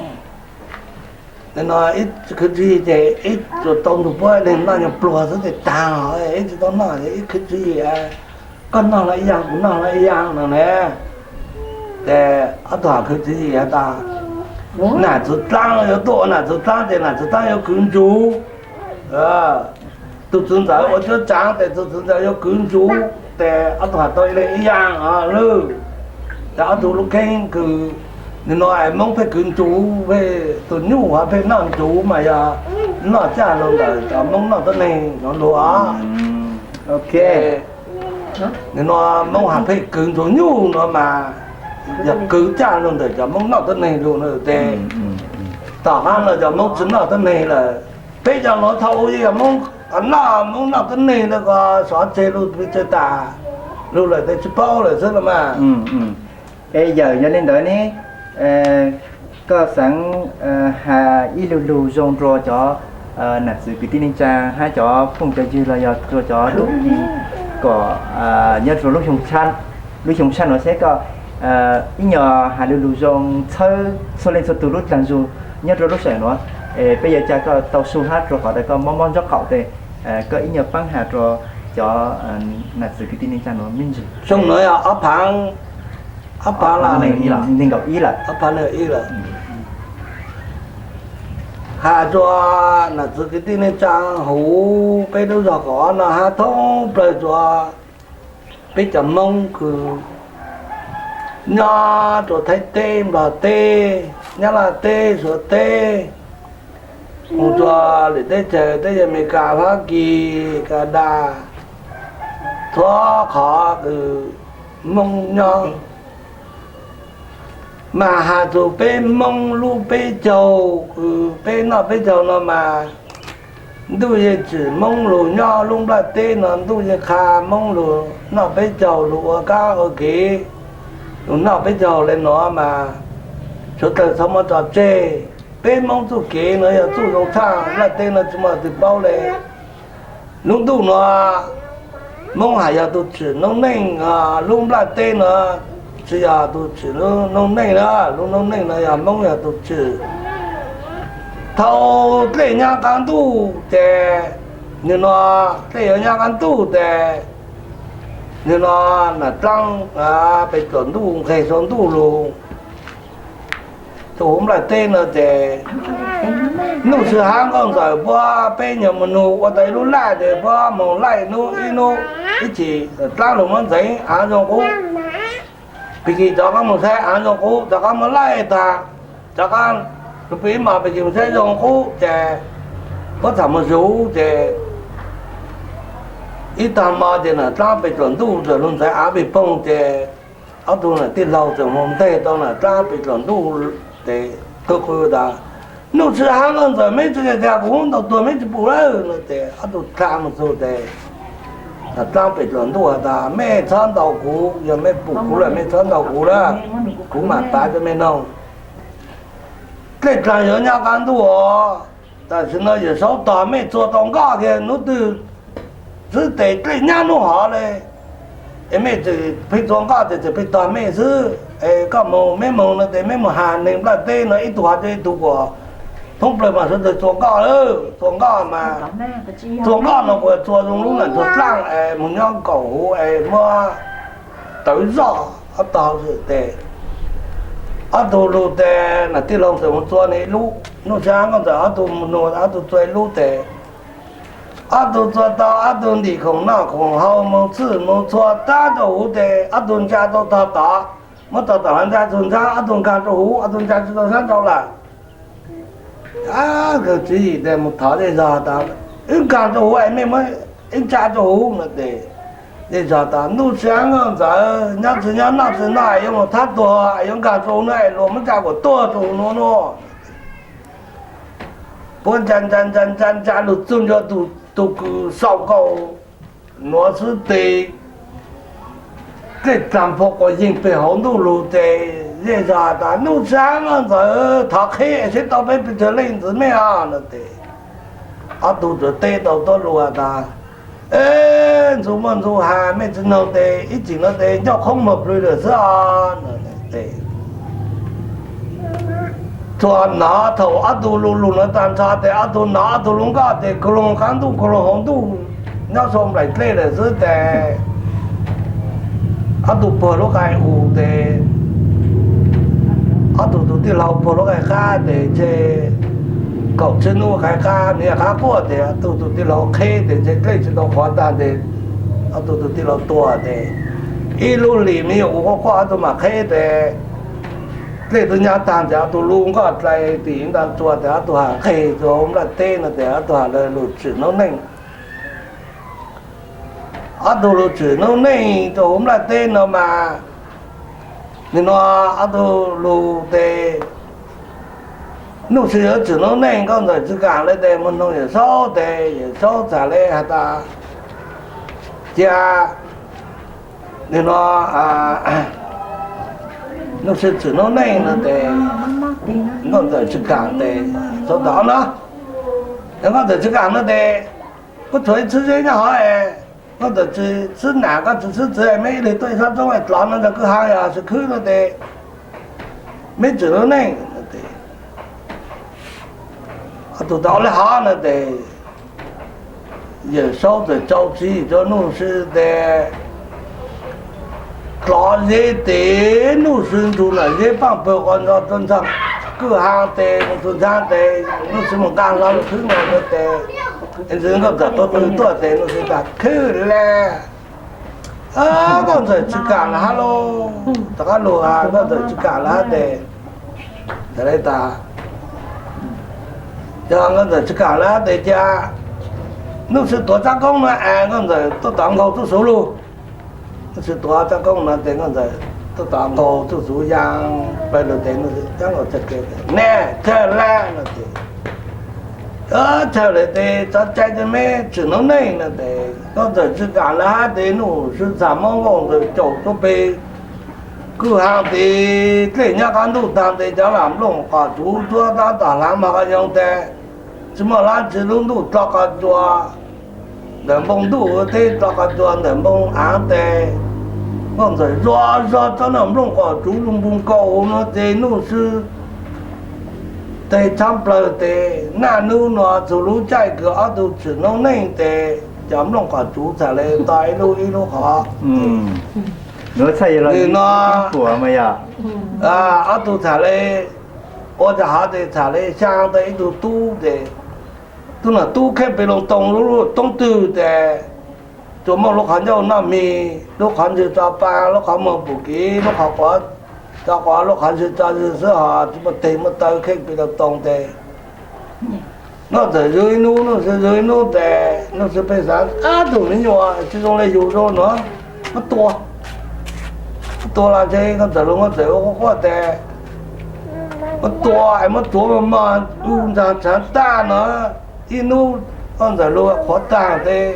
no ib khwv tswv yim ces ib tug tau nrug puab le noj nyuag pluag xwb tes taag, ib tsis tau noj ib khwv tswv yim, koj noj los ib yaam kuv noj los ib yaam no ne. Ces ob tug has khwv tswv yim has tas nam txwv dlaab yuav tuaj ua nam txwv dlaab ces nam txwv dlaab yuav kwv ntsuv. Tug txwv ntxawm ua cuab tsaav tes tug txwv ntxawm yuav kwv ntsuv, tes ob tug has tau ib leeg ib yaam lawm. Ces ob tug lub kheej kws nim no Moob pheej kwv ntsuv, pheej tug nyuj hov pheej noj ntsuv mas yog noj caj lug ntawm cov Moob noj tuab neeg nuav lug os. Nim no Moob has pheej kwv ntsuv nyuj nuav mas yog kwv caj lug ntawm cov Moob noj tuab neeg lug na tes tom qab no cov Moob tsis noj tuab neeg lawm. Peb cov nuav thaum ub yog Moob noj, Moob noj tuab neeg ntawd ko sov tseg lug pes tsawg tas lug lawm tes tsis paub lawm xwb los mas. Es yawm, yog li ntawd ne, koj xaav has ib lu lug zoo rua cov nam txwv kwv tij neej tsaa hab cov phooj cov ywg los yog rua cov tub ki kom nyob rua lub xyoo tshaj nuav seb koj ib nyuag has lu lug zoo txhawb txhua leej txhua tug lub dlaag zug nyob rua lub sij hawm nuav. Es peb yuav ca koj tau su hab rua qhov tas koj mob mob ntsob qaum tes, koj ib nyuag paab has rua cov nam txwv kwv tij neej tsaa nuav me ntsis. Xyoo nuav yog ob phav, ob phav neeg nkaum ib lawm, ob phav neeg nkaum ib lawm. Has rua nam txwv kwv tij neej tsaa huv peb lub zog kaum ob no hab thoob plawg rua peb cov Moob kws nyob rua Thaib teb, Nplog teb, Nyab Laj teb, Suav teb, mus rua lwm teb chaws, teb chaws Amelikas, Fab Kis, Kanadas, txhua qhov kws Moob nyob. Mas has txug peb Moob lub peb caug kws peb noj peb caug no mas, ntuj yeej tsim Moob lug nyob lub nplaj teb no, ntuj yeej qha Moob lug noj peb caug, lug ua kab ua kev, lug noj peb caug le nuav mas, suav dlawg txhob muab tso tseg. Peb Moob txuj kev nuav yog txuj zoo tshaj, nplaj teb no tsi muaj leej twg paub le. Lub ntuj nuav Moob has yog tug tsim noob neej, lub nplaj teb nuav tsi yog tug tsim noob neej na, lub noob neej nuav yog Moob yog tug tsim. Thaus dlej nyab qab ntuj ces, nwg nuav dlej yuav nyab qab ntuj tes, nwg nuav nam dlaab pes tsuam ntuj nqeg sau ntuj lug rua huv nplaj teb no ces, Nuj Swm hab Nkauj Ntxawm puab peb nyuag moog nug ua tau ib lub laj ces puab moog laij nub ib nub ib chim dlaab lug muab ntxeev av zoo qub. Pig kis rov qaab moog saib av zoo qub, rov qaab muab laij taag, rov qaab lug pig ib mos pig kis moog saib zoo qub ces puab txham moog zuv ces ib taag mo ces nam dlaab pes tsuam ntuj txawm lug ntxeev av pig poog ces ob tug nam tij laug txawm moog nteg tau nam dlaab pes tsuam ntuj ces qw qw tas, Nuj Swm hab Nkauj Ntxawm, meb tsi tas kuv hub ntaus tuag meb tsi pum lawm no ces ob tug dlha moog txug ces nam dlaab pes tsuam ntuj has tas, mej txhob ntaus kuv, yog mej pum kuv lawm mej txhob ntaus kuv lawm, kuv maam pav rua mej noog. Dlej dlaag yuav nyab qab ntuj os, tam sim no Yawm Saub tog mej txua tau nkoj kiag nub twg xwb tes dlej nyab nub hov le. Es mej tseem pheej txua nkoj tes tseem pheej tog mej xwb. Es koj moog, meb moog no tes meb moog has neeg nplaj teb no ib tug has rua ib tug kuas thoob plawg mas sawv dlawg txua nkoj lawm, txua nkoj mas, txua nkoj no kuas txua zoo lub nam txua dlaaj es moog nyob kaum huv es muab tawv zoj ob tog tes ob tug lug tes nam tij laug txawm moog txua nwg ib lub, Nuj Swm hab Nkauj Ntxawm ob tug moog nug ob tug txua ib lub tes ob tug txua tau ob tug ntim khoom noj khoom haus moog txwj moog txhua tag rua huv tes ob tug ntsa tau tog tod, muab tog tom hov ntsa txug ntsaab, ob tug nkaag rua huv, ob tug ntsa tsi tau sab nrau lawm. Kawg tswv yim tes moog thov zej zog tas, wb nkaag rua huv es mej muab wb ntsa rua huv no tes zej zog tas, Nuj Swm hab Nkauj Ntxawm, nyob tsi nyob noj tsi noj yuav moog thab tuag yuav nkaag rua huv nuav es luas muab ntsa kuas tuag rua huv nuav nuav. Puab ntsa ntsa ntsa ntsa ntsa lug txug ntua tug kws sau nkaus nuav xwb tes dlej dlaag pua quas yeeg peg hauv ntuj lug tes zej zog tas, Nuj Swm hab Nkauj Ntxawm, thov qheb seb tau peb pes tsawg leej ntxiv mej os no tes ob tug tsuas teb tau tuab lug tas, Ntxug muaj ntxug has, mej tsi noog tes ib chim no tes ncauj qhoob moog plhws lawm xwb os no tes txuas nov thaum ob tug lug lug nuav taag nrho tes ob tug nov ob tug lub nkoj tes kawg lug qab ntuj kawg lug hauv ntuj nyob sau nplaim dlej lawm xwb tes ob tug puag lub qai u tes ob tug tug tij laug puag lub qai qab tes ntshe kaum tsib nub qai qab me qab quaj tes ob tug tug tij laug qheb tes ntshe dlej tsi tau qhuav taag tes ob tug tug tij laug tuag tes ib lub hlis me nyuam quaj quaj ob tug maam qheb tes dlej tub nyab taag tes ob tug lub nkoj dlai tim nta tsua tes ob tug has nqeg rua huv nplaj teb no tes ob tug has lug tsim noob neej. Ob tug lug tsim noob neej rua huv nplaj teb no mas, nim no ob tug lug tes Nuj Swm yuav tsim noob neej, Nkauj Ntxawm tsi kaam le tes moog noog Yawm Saub tes Yawm Saub txham le has tas, cia nim no, a, Nuj Sw Txwm Noob Neej no tes, Nkauj Ntxawm Tsw Kam tes, tau tom no, Nkauj Ntxawm Tsw Kam no tes, kuj tshuav ib txhib zeb nyob hov es, Nkauj Ntxawm Tsw, txhib nam koj tsis txhib txiv, meb ib leeg tuaj ib sab roob es tlov no ntawm kwj ha yog tsis khwb no tes, meb Txwm Noob Neej. Ob tug tau ua li hov no tes, Yawm Saub txawm tsau txim rau Nuj Sw tes, tlov zeb tes Nuj Sw nrug nram zeb paaj pawg qos ntxog rua ntxog kwj ha tes, mus rua ntxhab tes, Nuj Sw mus nqa hlo lug khwb no tes, ntxwv Nkauj Ntxawm tuaj tuaj tes Nuj Sw tas khwb le. Nkauj Ntxawm Tsw Kam lawv hab lauj, rov qab lug has Nkauj Ntxawm Tsw Kam lawv hab tes, tas le tas, yog Nkauj Ntxawm Tsw Kam lawv hab tes cia Nuj Sw tuav tsaab koob no es Nkauj Ntxawm tuaj tom nkaug txuj xuv lug. Nuj Sw tuav tsaab koob no tes Nkauj Ntxawm tuaj tom nkaug txuj xuv yaa pawg lug tes Nuj Sw tsaab nkaug txag ke, ne, chaw le no tes, chaw le tes tso cai rua meb Txwm Noob Neej no tes Nkauj Ntxawm Tsw Kam lawv hab tes Nuj Sw txham Moob Nkauj Ntxawm caum rua peg kwj ha tes dlej nyob qab ntuj taag tes cov lam nplooj qos tsuv tuab tab tom hlaav mog qas yoov tes, tsi muaj dlaab tsi lub ntuj dlo qos cua ntawm npoo ntuj teb, dlo qos cua ntawm npoo aav tes, Nkauj Ntxawm zuaj zog tsob nplooj qos tsuv lug npoo nkaus no tes Nuj Sw tes tshaav plawg tes naj nub nua txug lub caij kws ob tug Txwm Noob Neej tes cov nplooj qos tsuv txham le to ib lub ib lub qhov. Nws no ob tug txham le ua tag hov tes txham le xyaa tau ib tug tub tes, tub no tub kheej pes loo too lub toob twg tes tsuas muaj lub qhov ncauj noj mis, lub qhov ntswg tso paa, lub qhov muag pum kiv, lub qhov quav tso quav, lub qhov zwg tso zwg xwb hos tsi muaj teg muaj taw kheej pes loo too tes Nkauj Ntxawm zug ib nub, Nuj Sw zug ib nub tes Nuj Sw pheej xaav ob tug me nyuam tsi zoo le yug zoo nuav, muab tua, muab tua los ntshe Nkauj Ntxawm lug Nkauj Ntxawm ua quaj quaj tes muab tua es muab tsuav mog mog u nraag tshaav tag no, ib nub Nkauj Ntxawm lug qhuav taag tes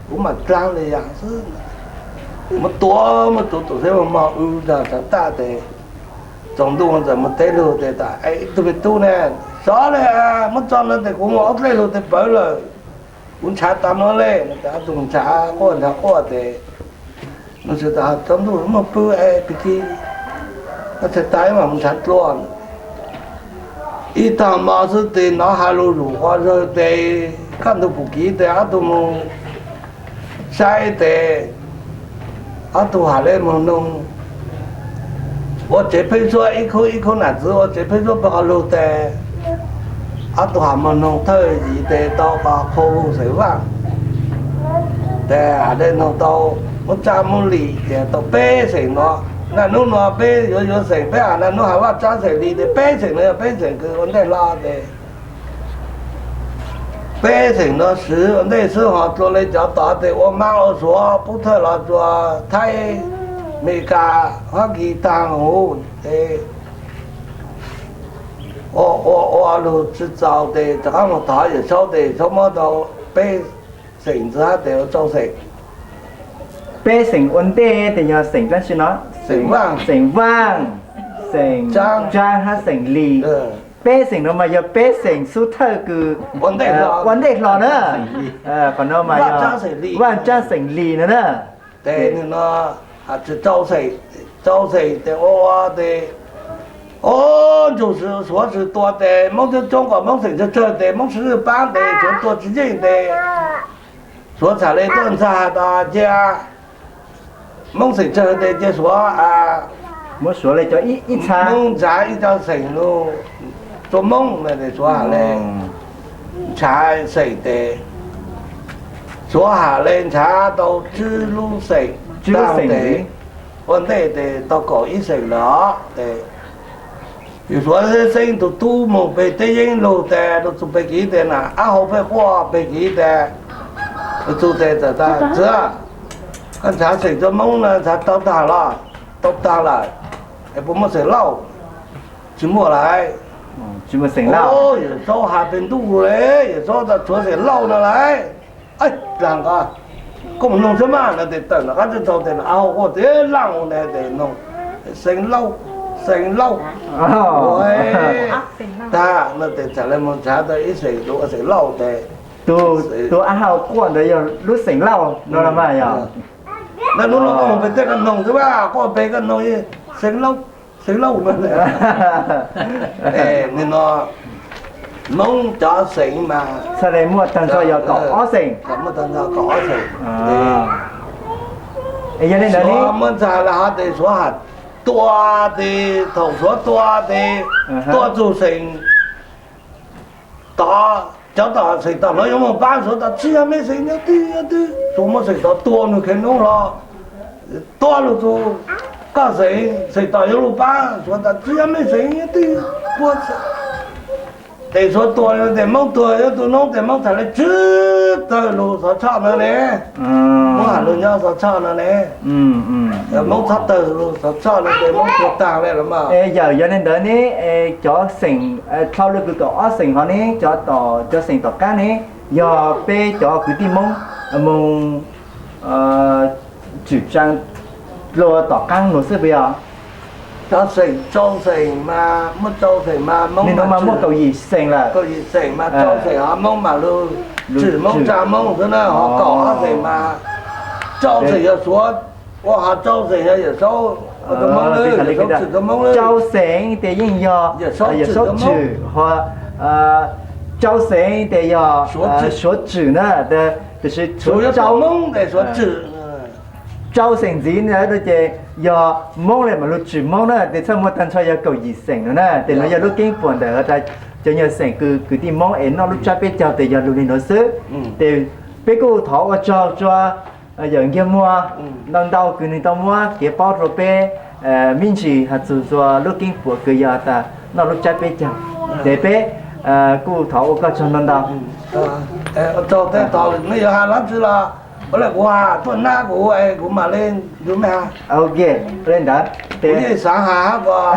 kuv mam dlaag le yaam xwb. Muab tua muab tsuav tsuav teb mog mog u nraag tshaav tag tes tsaus ntuj Nkauj Ntxawm moog teb lug tes tas, ib tug me tub ne, sov le, muab tso no tes kuv moog ua dlej lug tes pawv lawm, kuv ntshav tas nuav le no tes ob tug ntshav quaj ntshav quaj tes Nuj Sw tas tsaus ntuj moog pw es pig kig, txhais tas mam moog ntshav dlua. Ib taag mo xwb tes nov has lug zug quas zawg tes kaj ntug pum kiv tes ob tug moog saib tes ob tug has le moog noog, ua tsev pheeb suab ib khub ib khub nam txiv ua tsev pheeb suab pawg qhov lug tes ob tug has moog noog thawj yim tes tau qhov qhua hu xeem Vaaj tes has le noog tau muab tsaab muab lim tes tau peb xeem nuav. Naj nub nuav peb yuav yuav xeem peb has naj nub has Vaaj tsaab xeem lim tes peb xeem nuav yog peb xeem kws ua ntej hlo tes peb xeem nuav swv ua ntej xwb hos dlua le cov tod tes ua maab ua suav pub thawj los rua Thaib, Amelikas, Hab Kis taag huv tes ua ua ua lug tsi txaus tes rov qab moog thov Yawm Saub tes Saub muab tau peb xeem ntxiv hab tes ua rau xeem. Peb xeem ua ntej tes yog xeem dlaab tsi no? Xeem Vaaj, xeem Tsaab hab xeem Lis. Peb xeem nuav mas yog peb xeem xub thawj kws ua ntej hlo na. Qhov nuav mas yog Vaaj Tsaab xeem Lis no na. Tes nwg no has tsi rau xeem, rau xeem tes ua ua tes, o, ntsug suav swm tua tes Moob coob coob kom Moob xeem tsawg tsawg tes Moob sib paab tes suav tua tsi yeej tes suav txham le tuaj ntxag tas cia Moob xeem tsawg tes cia suav, muab suav le cov ib txha, Moob ntshav ib co xeem lug rua Moob tes suav has le ntshav xeem tes suav has le ntshav tau tsib lub xeem, tsib lub xeem tes ua ntej tes tau kaum ib xeem lawm os tes yug suav xeeb tug tub moog peg teb yeeb lug tes lug txug peg kiv tes na ab hau pheej quaj peg kiv tes lug txug tes txawm tas txiv, koj ntshav xeem rua Moob na ntshav tau tag los, tau tag lawm, es puas muaj xeem Lauj? Tsi muaj lawm. Yawm Saub has peg ntuj le, Yawm Saub tas tshuav xeem Lauj no lawm. Dlaag ko, koj mus noog sab maj no tes tawm nram qab teb tau tes no ab hau quaj tes laaj u na tes noog xeem Lauj, Xeem Lauj. Tag no tes txawm le moog nrhav tau ib xeem, tus ua xeem Lauj tes, tus ab hau quaj ntawd yog lub xeem Lauj no los mas yog. Hnub no koj moog pem tej koj noog xwb, koj pem koj noog xeem Lauj, xeem Lauj no. Nim no Moob cov xeem mas txhaj le muaj tag nrho yog kaum ob xeem. Muaj tag nrho kaum ob xeem. Yog li ntawd Suav muab ntxag lawm hov tes Suav has tua tes, thaum Suav tua tes, tua txug xeem tod, cov tom xeem tom no yuav moog pab Suav tas tsis yog mej xeem, nyob twg nyob twg, Suav muab xeem tod tua nwg khiav noob hlo, tua lug txug koj xeem, xeem tom yuav lug pab Suav tas tsis yog mej xeem, nyob twg, ua tes Suav tua tes Moob tuag yuav tug noob tes Moob tham le tswv tawg lug Xov Tshoj no ne. Moob has lug nyob Xov Tshoj no ne. Moob txhob tawg lug Xov Tshoj no tes Moob tuag tag le los mas. Es yawm, yog le ntawd ne, cov xeem dlhau lug kws kaum ob xeem hov ne, cov tom, cov xeem tom qaab ne, yog peb cov kwv tij Moob moog tsim tsaa dlua tom qaab nuav xwb puas yog? Cov xeem, rau xeem mas, muaj rau xeem mas, Moob mas muaj kaum yim xeem lawm. Kaum yim xeem mas rau xeem hov Moob mam lug tsim Moob tsaa Moob xwb na, hov kaum ob xeem mas rau xeem yog Suav ua, hov rau xeem yog Yawm Saub, rau xeem tes yeej yog Yawm Saub tsim, ho rau xeem tes yog Suav tsim na, tab sis Suav tau Moob tes Suav tsim. Rau xeem ntxiv ntawd ces yog Moob le mam lug tsim Moob na, tes txhaj muaj tag nrho yog kaum yim xeem no na. Tes nuav yog lub keeb puam ntawm cov nyuag xeem kws kwv tij Moob es noj lub tsab peb caug tes yog lug li nuav xwb. Tes peb kuj thov ua tsaug rua yawm Nkiag Muag ntau ntau kws nwg tau muab kev paub rua peb me ntsis has txug txug lub keeb puam kws yog tas noj lub tsab peb caug. Tes peb kuj thov ua koj tsaug ntau ntau. Tsaug tej tog, mej yuav has dlaab tsi los ua le kuv has tuaj nab kuv, kuv mam le nrug mej has. Ok, ua le ntawd tes kuv yeej xaav has hab kuas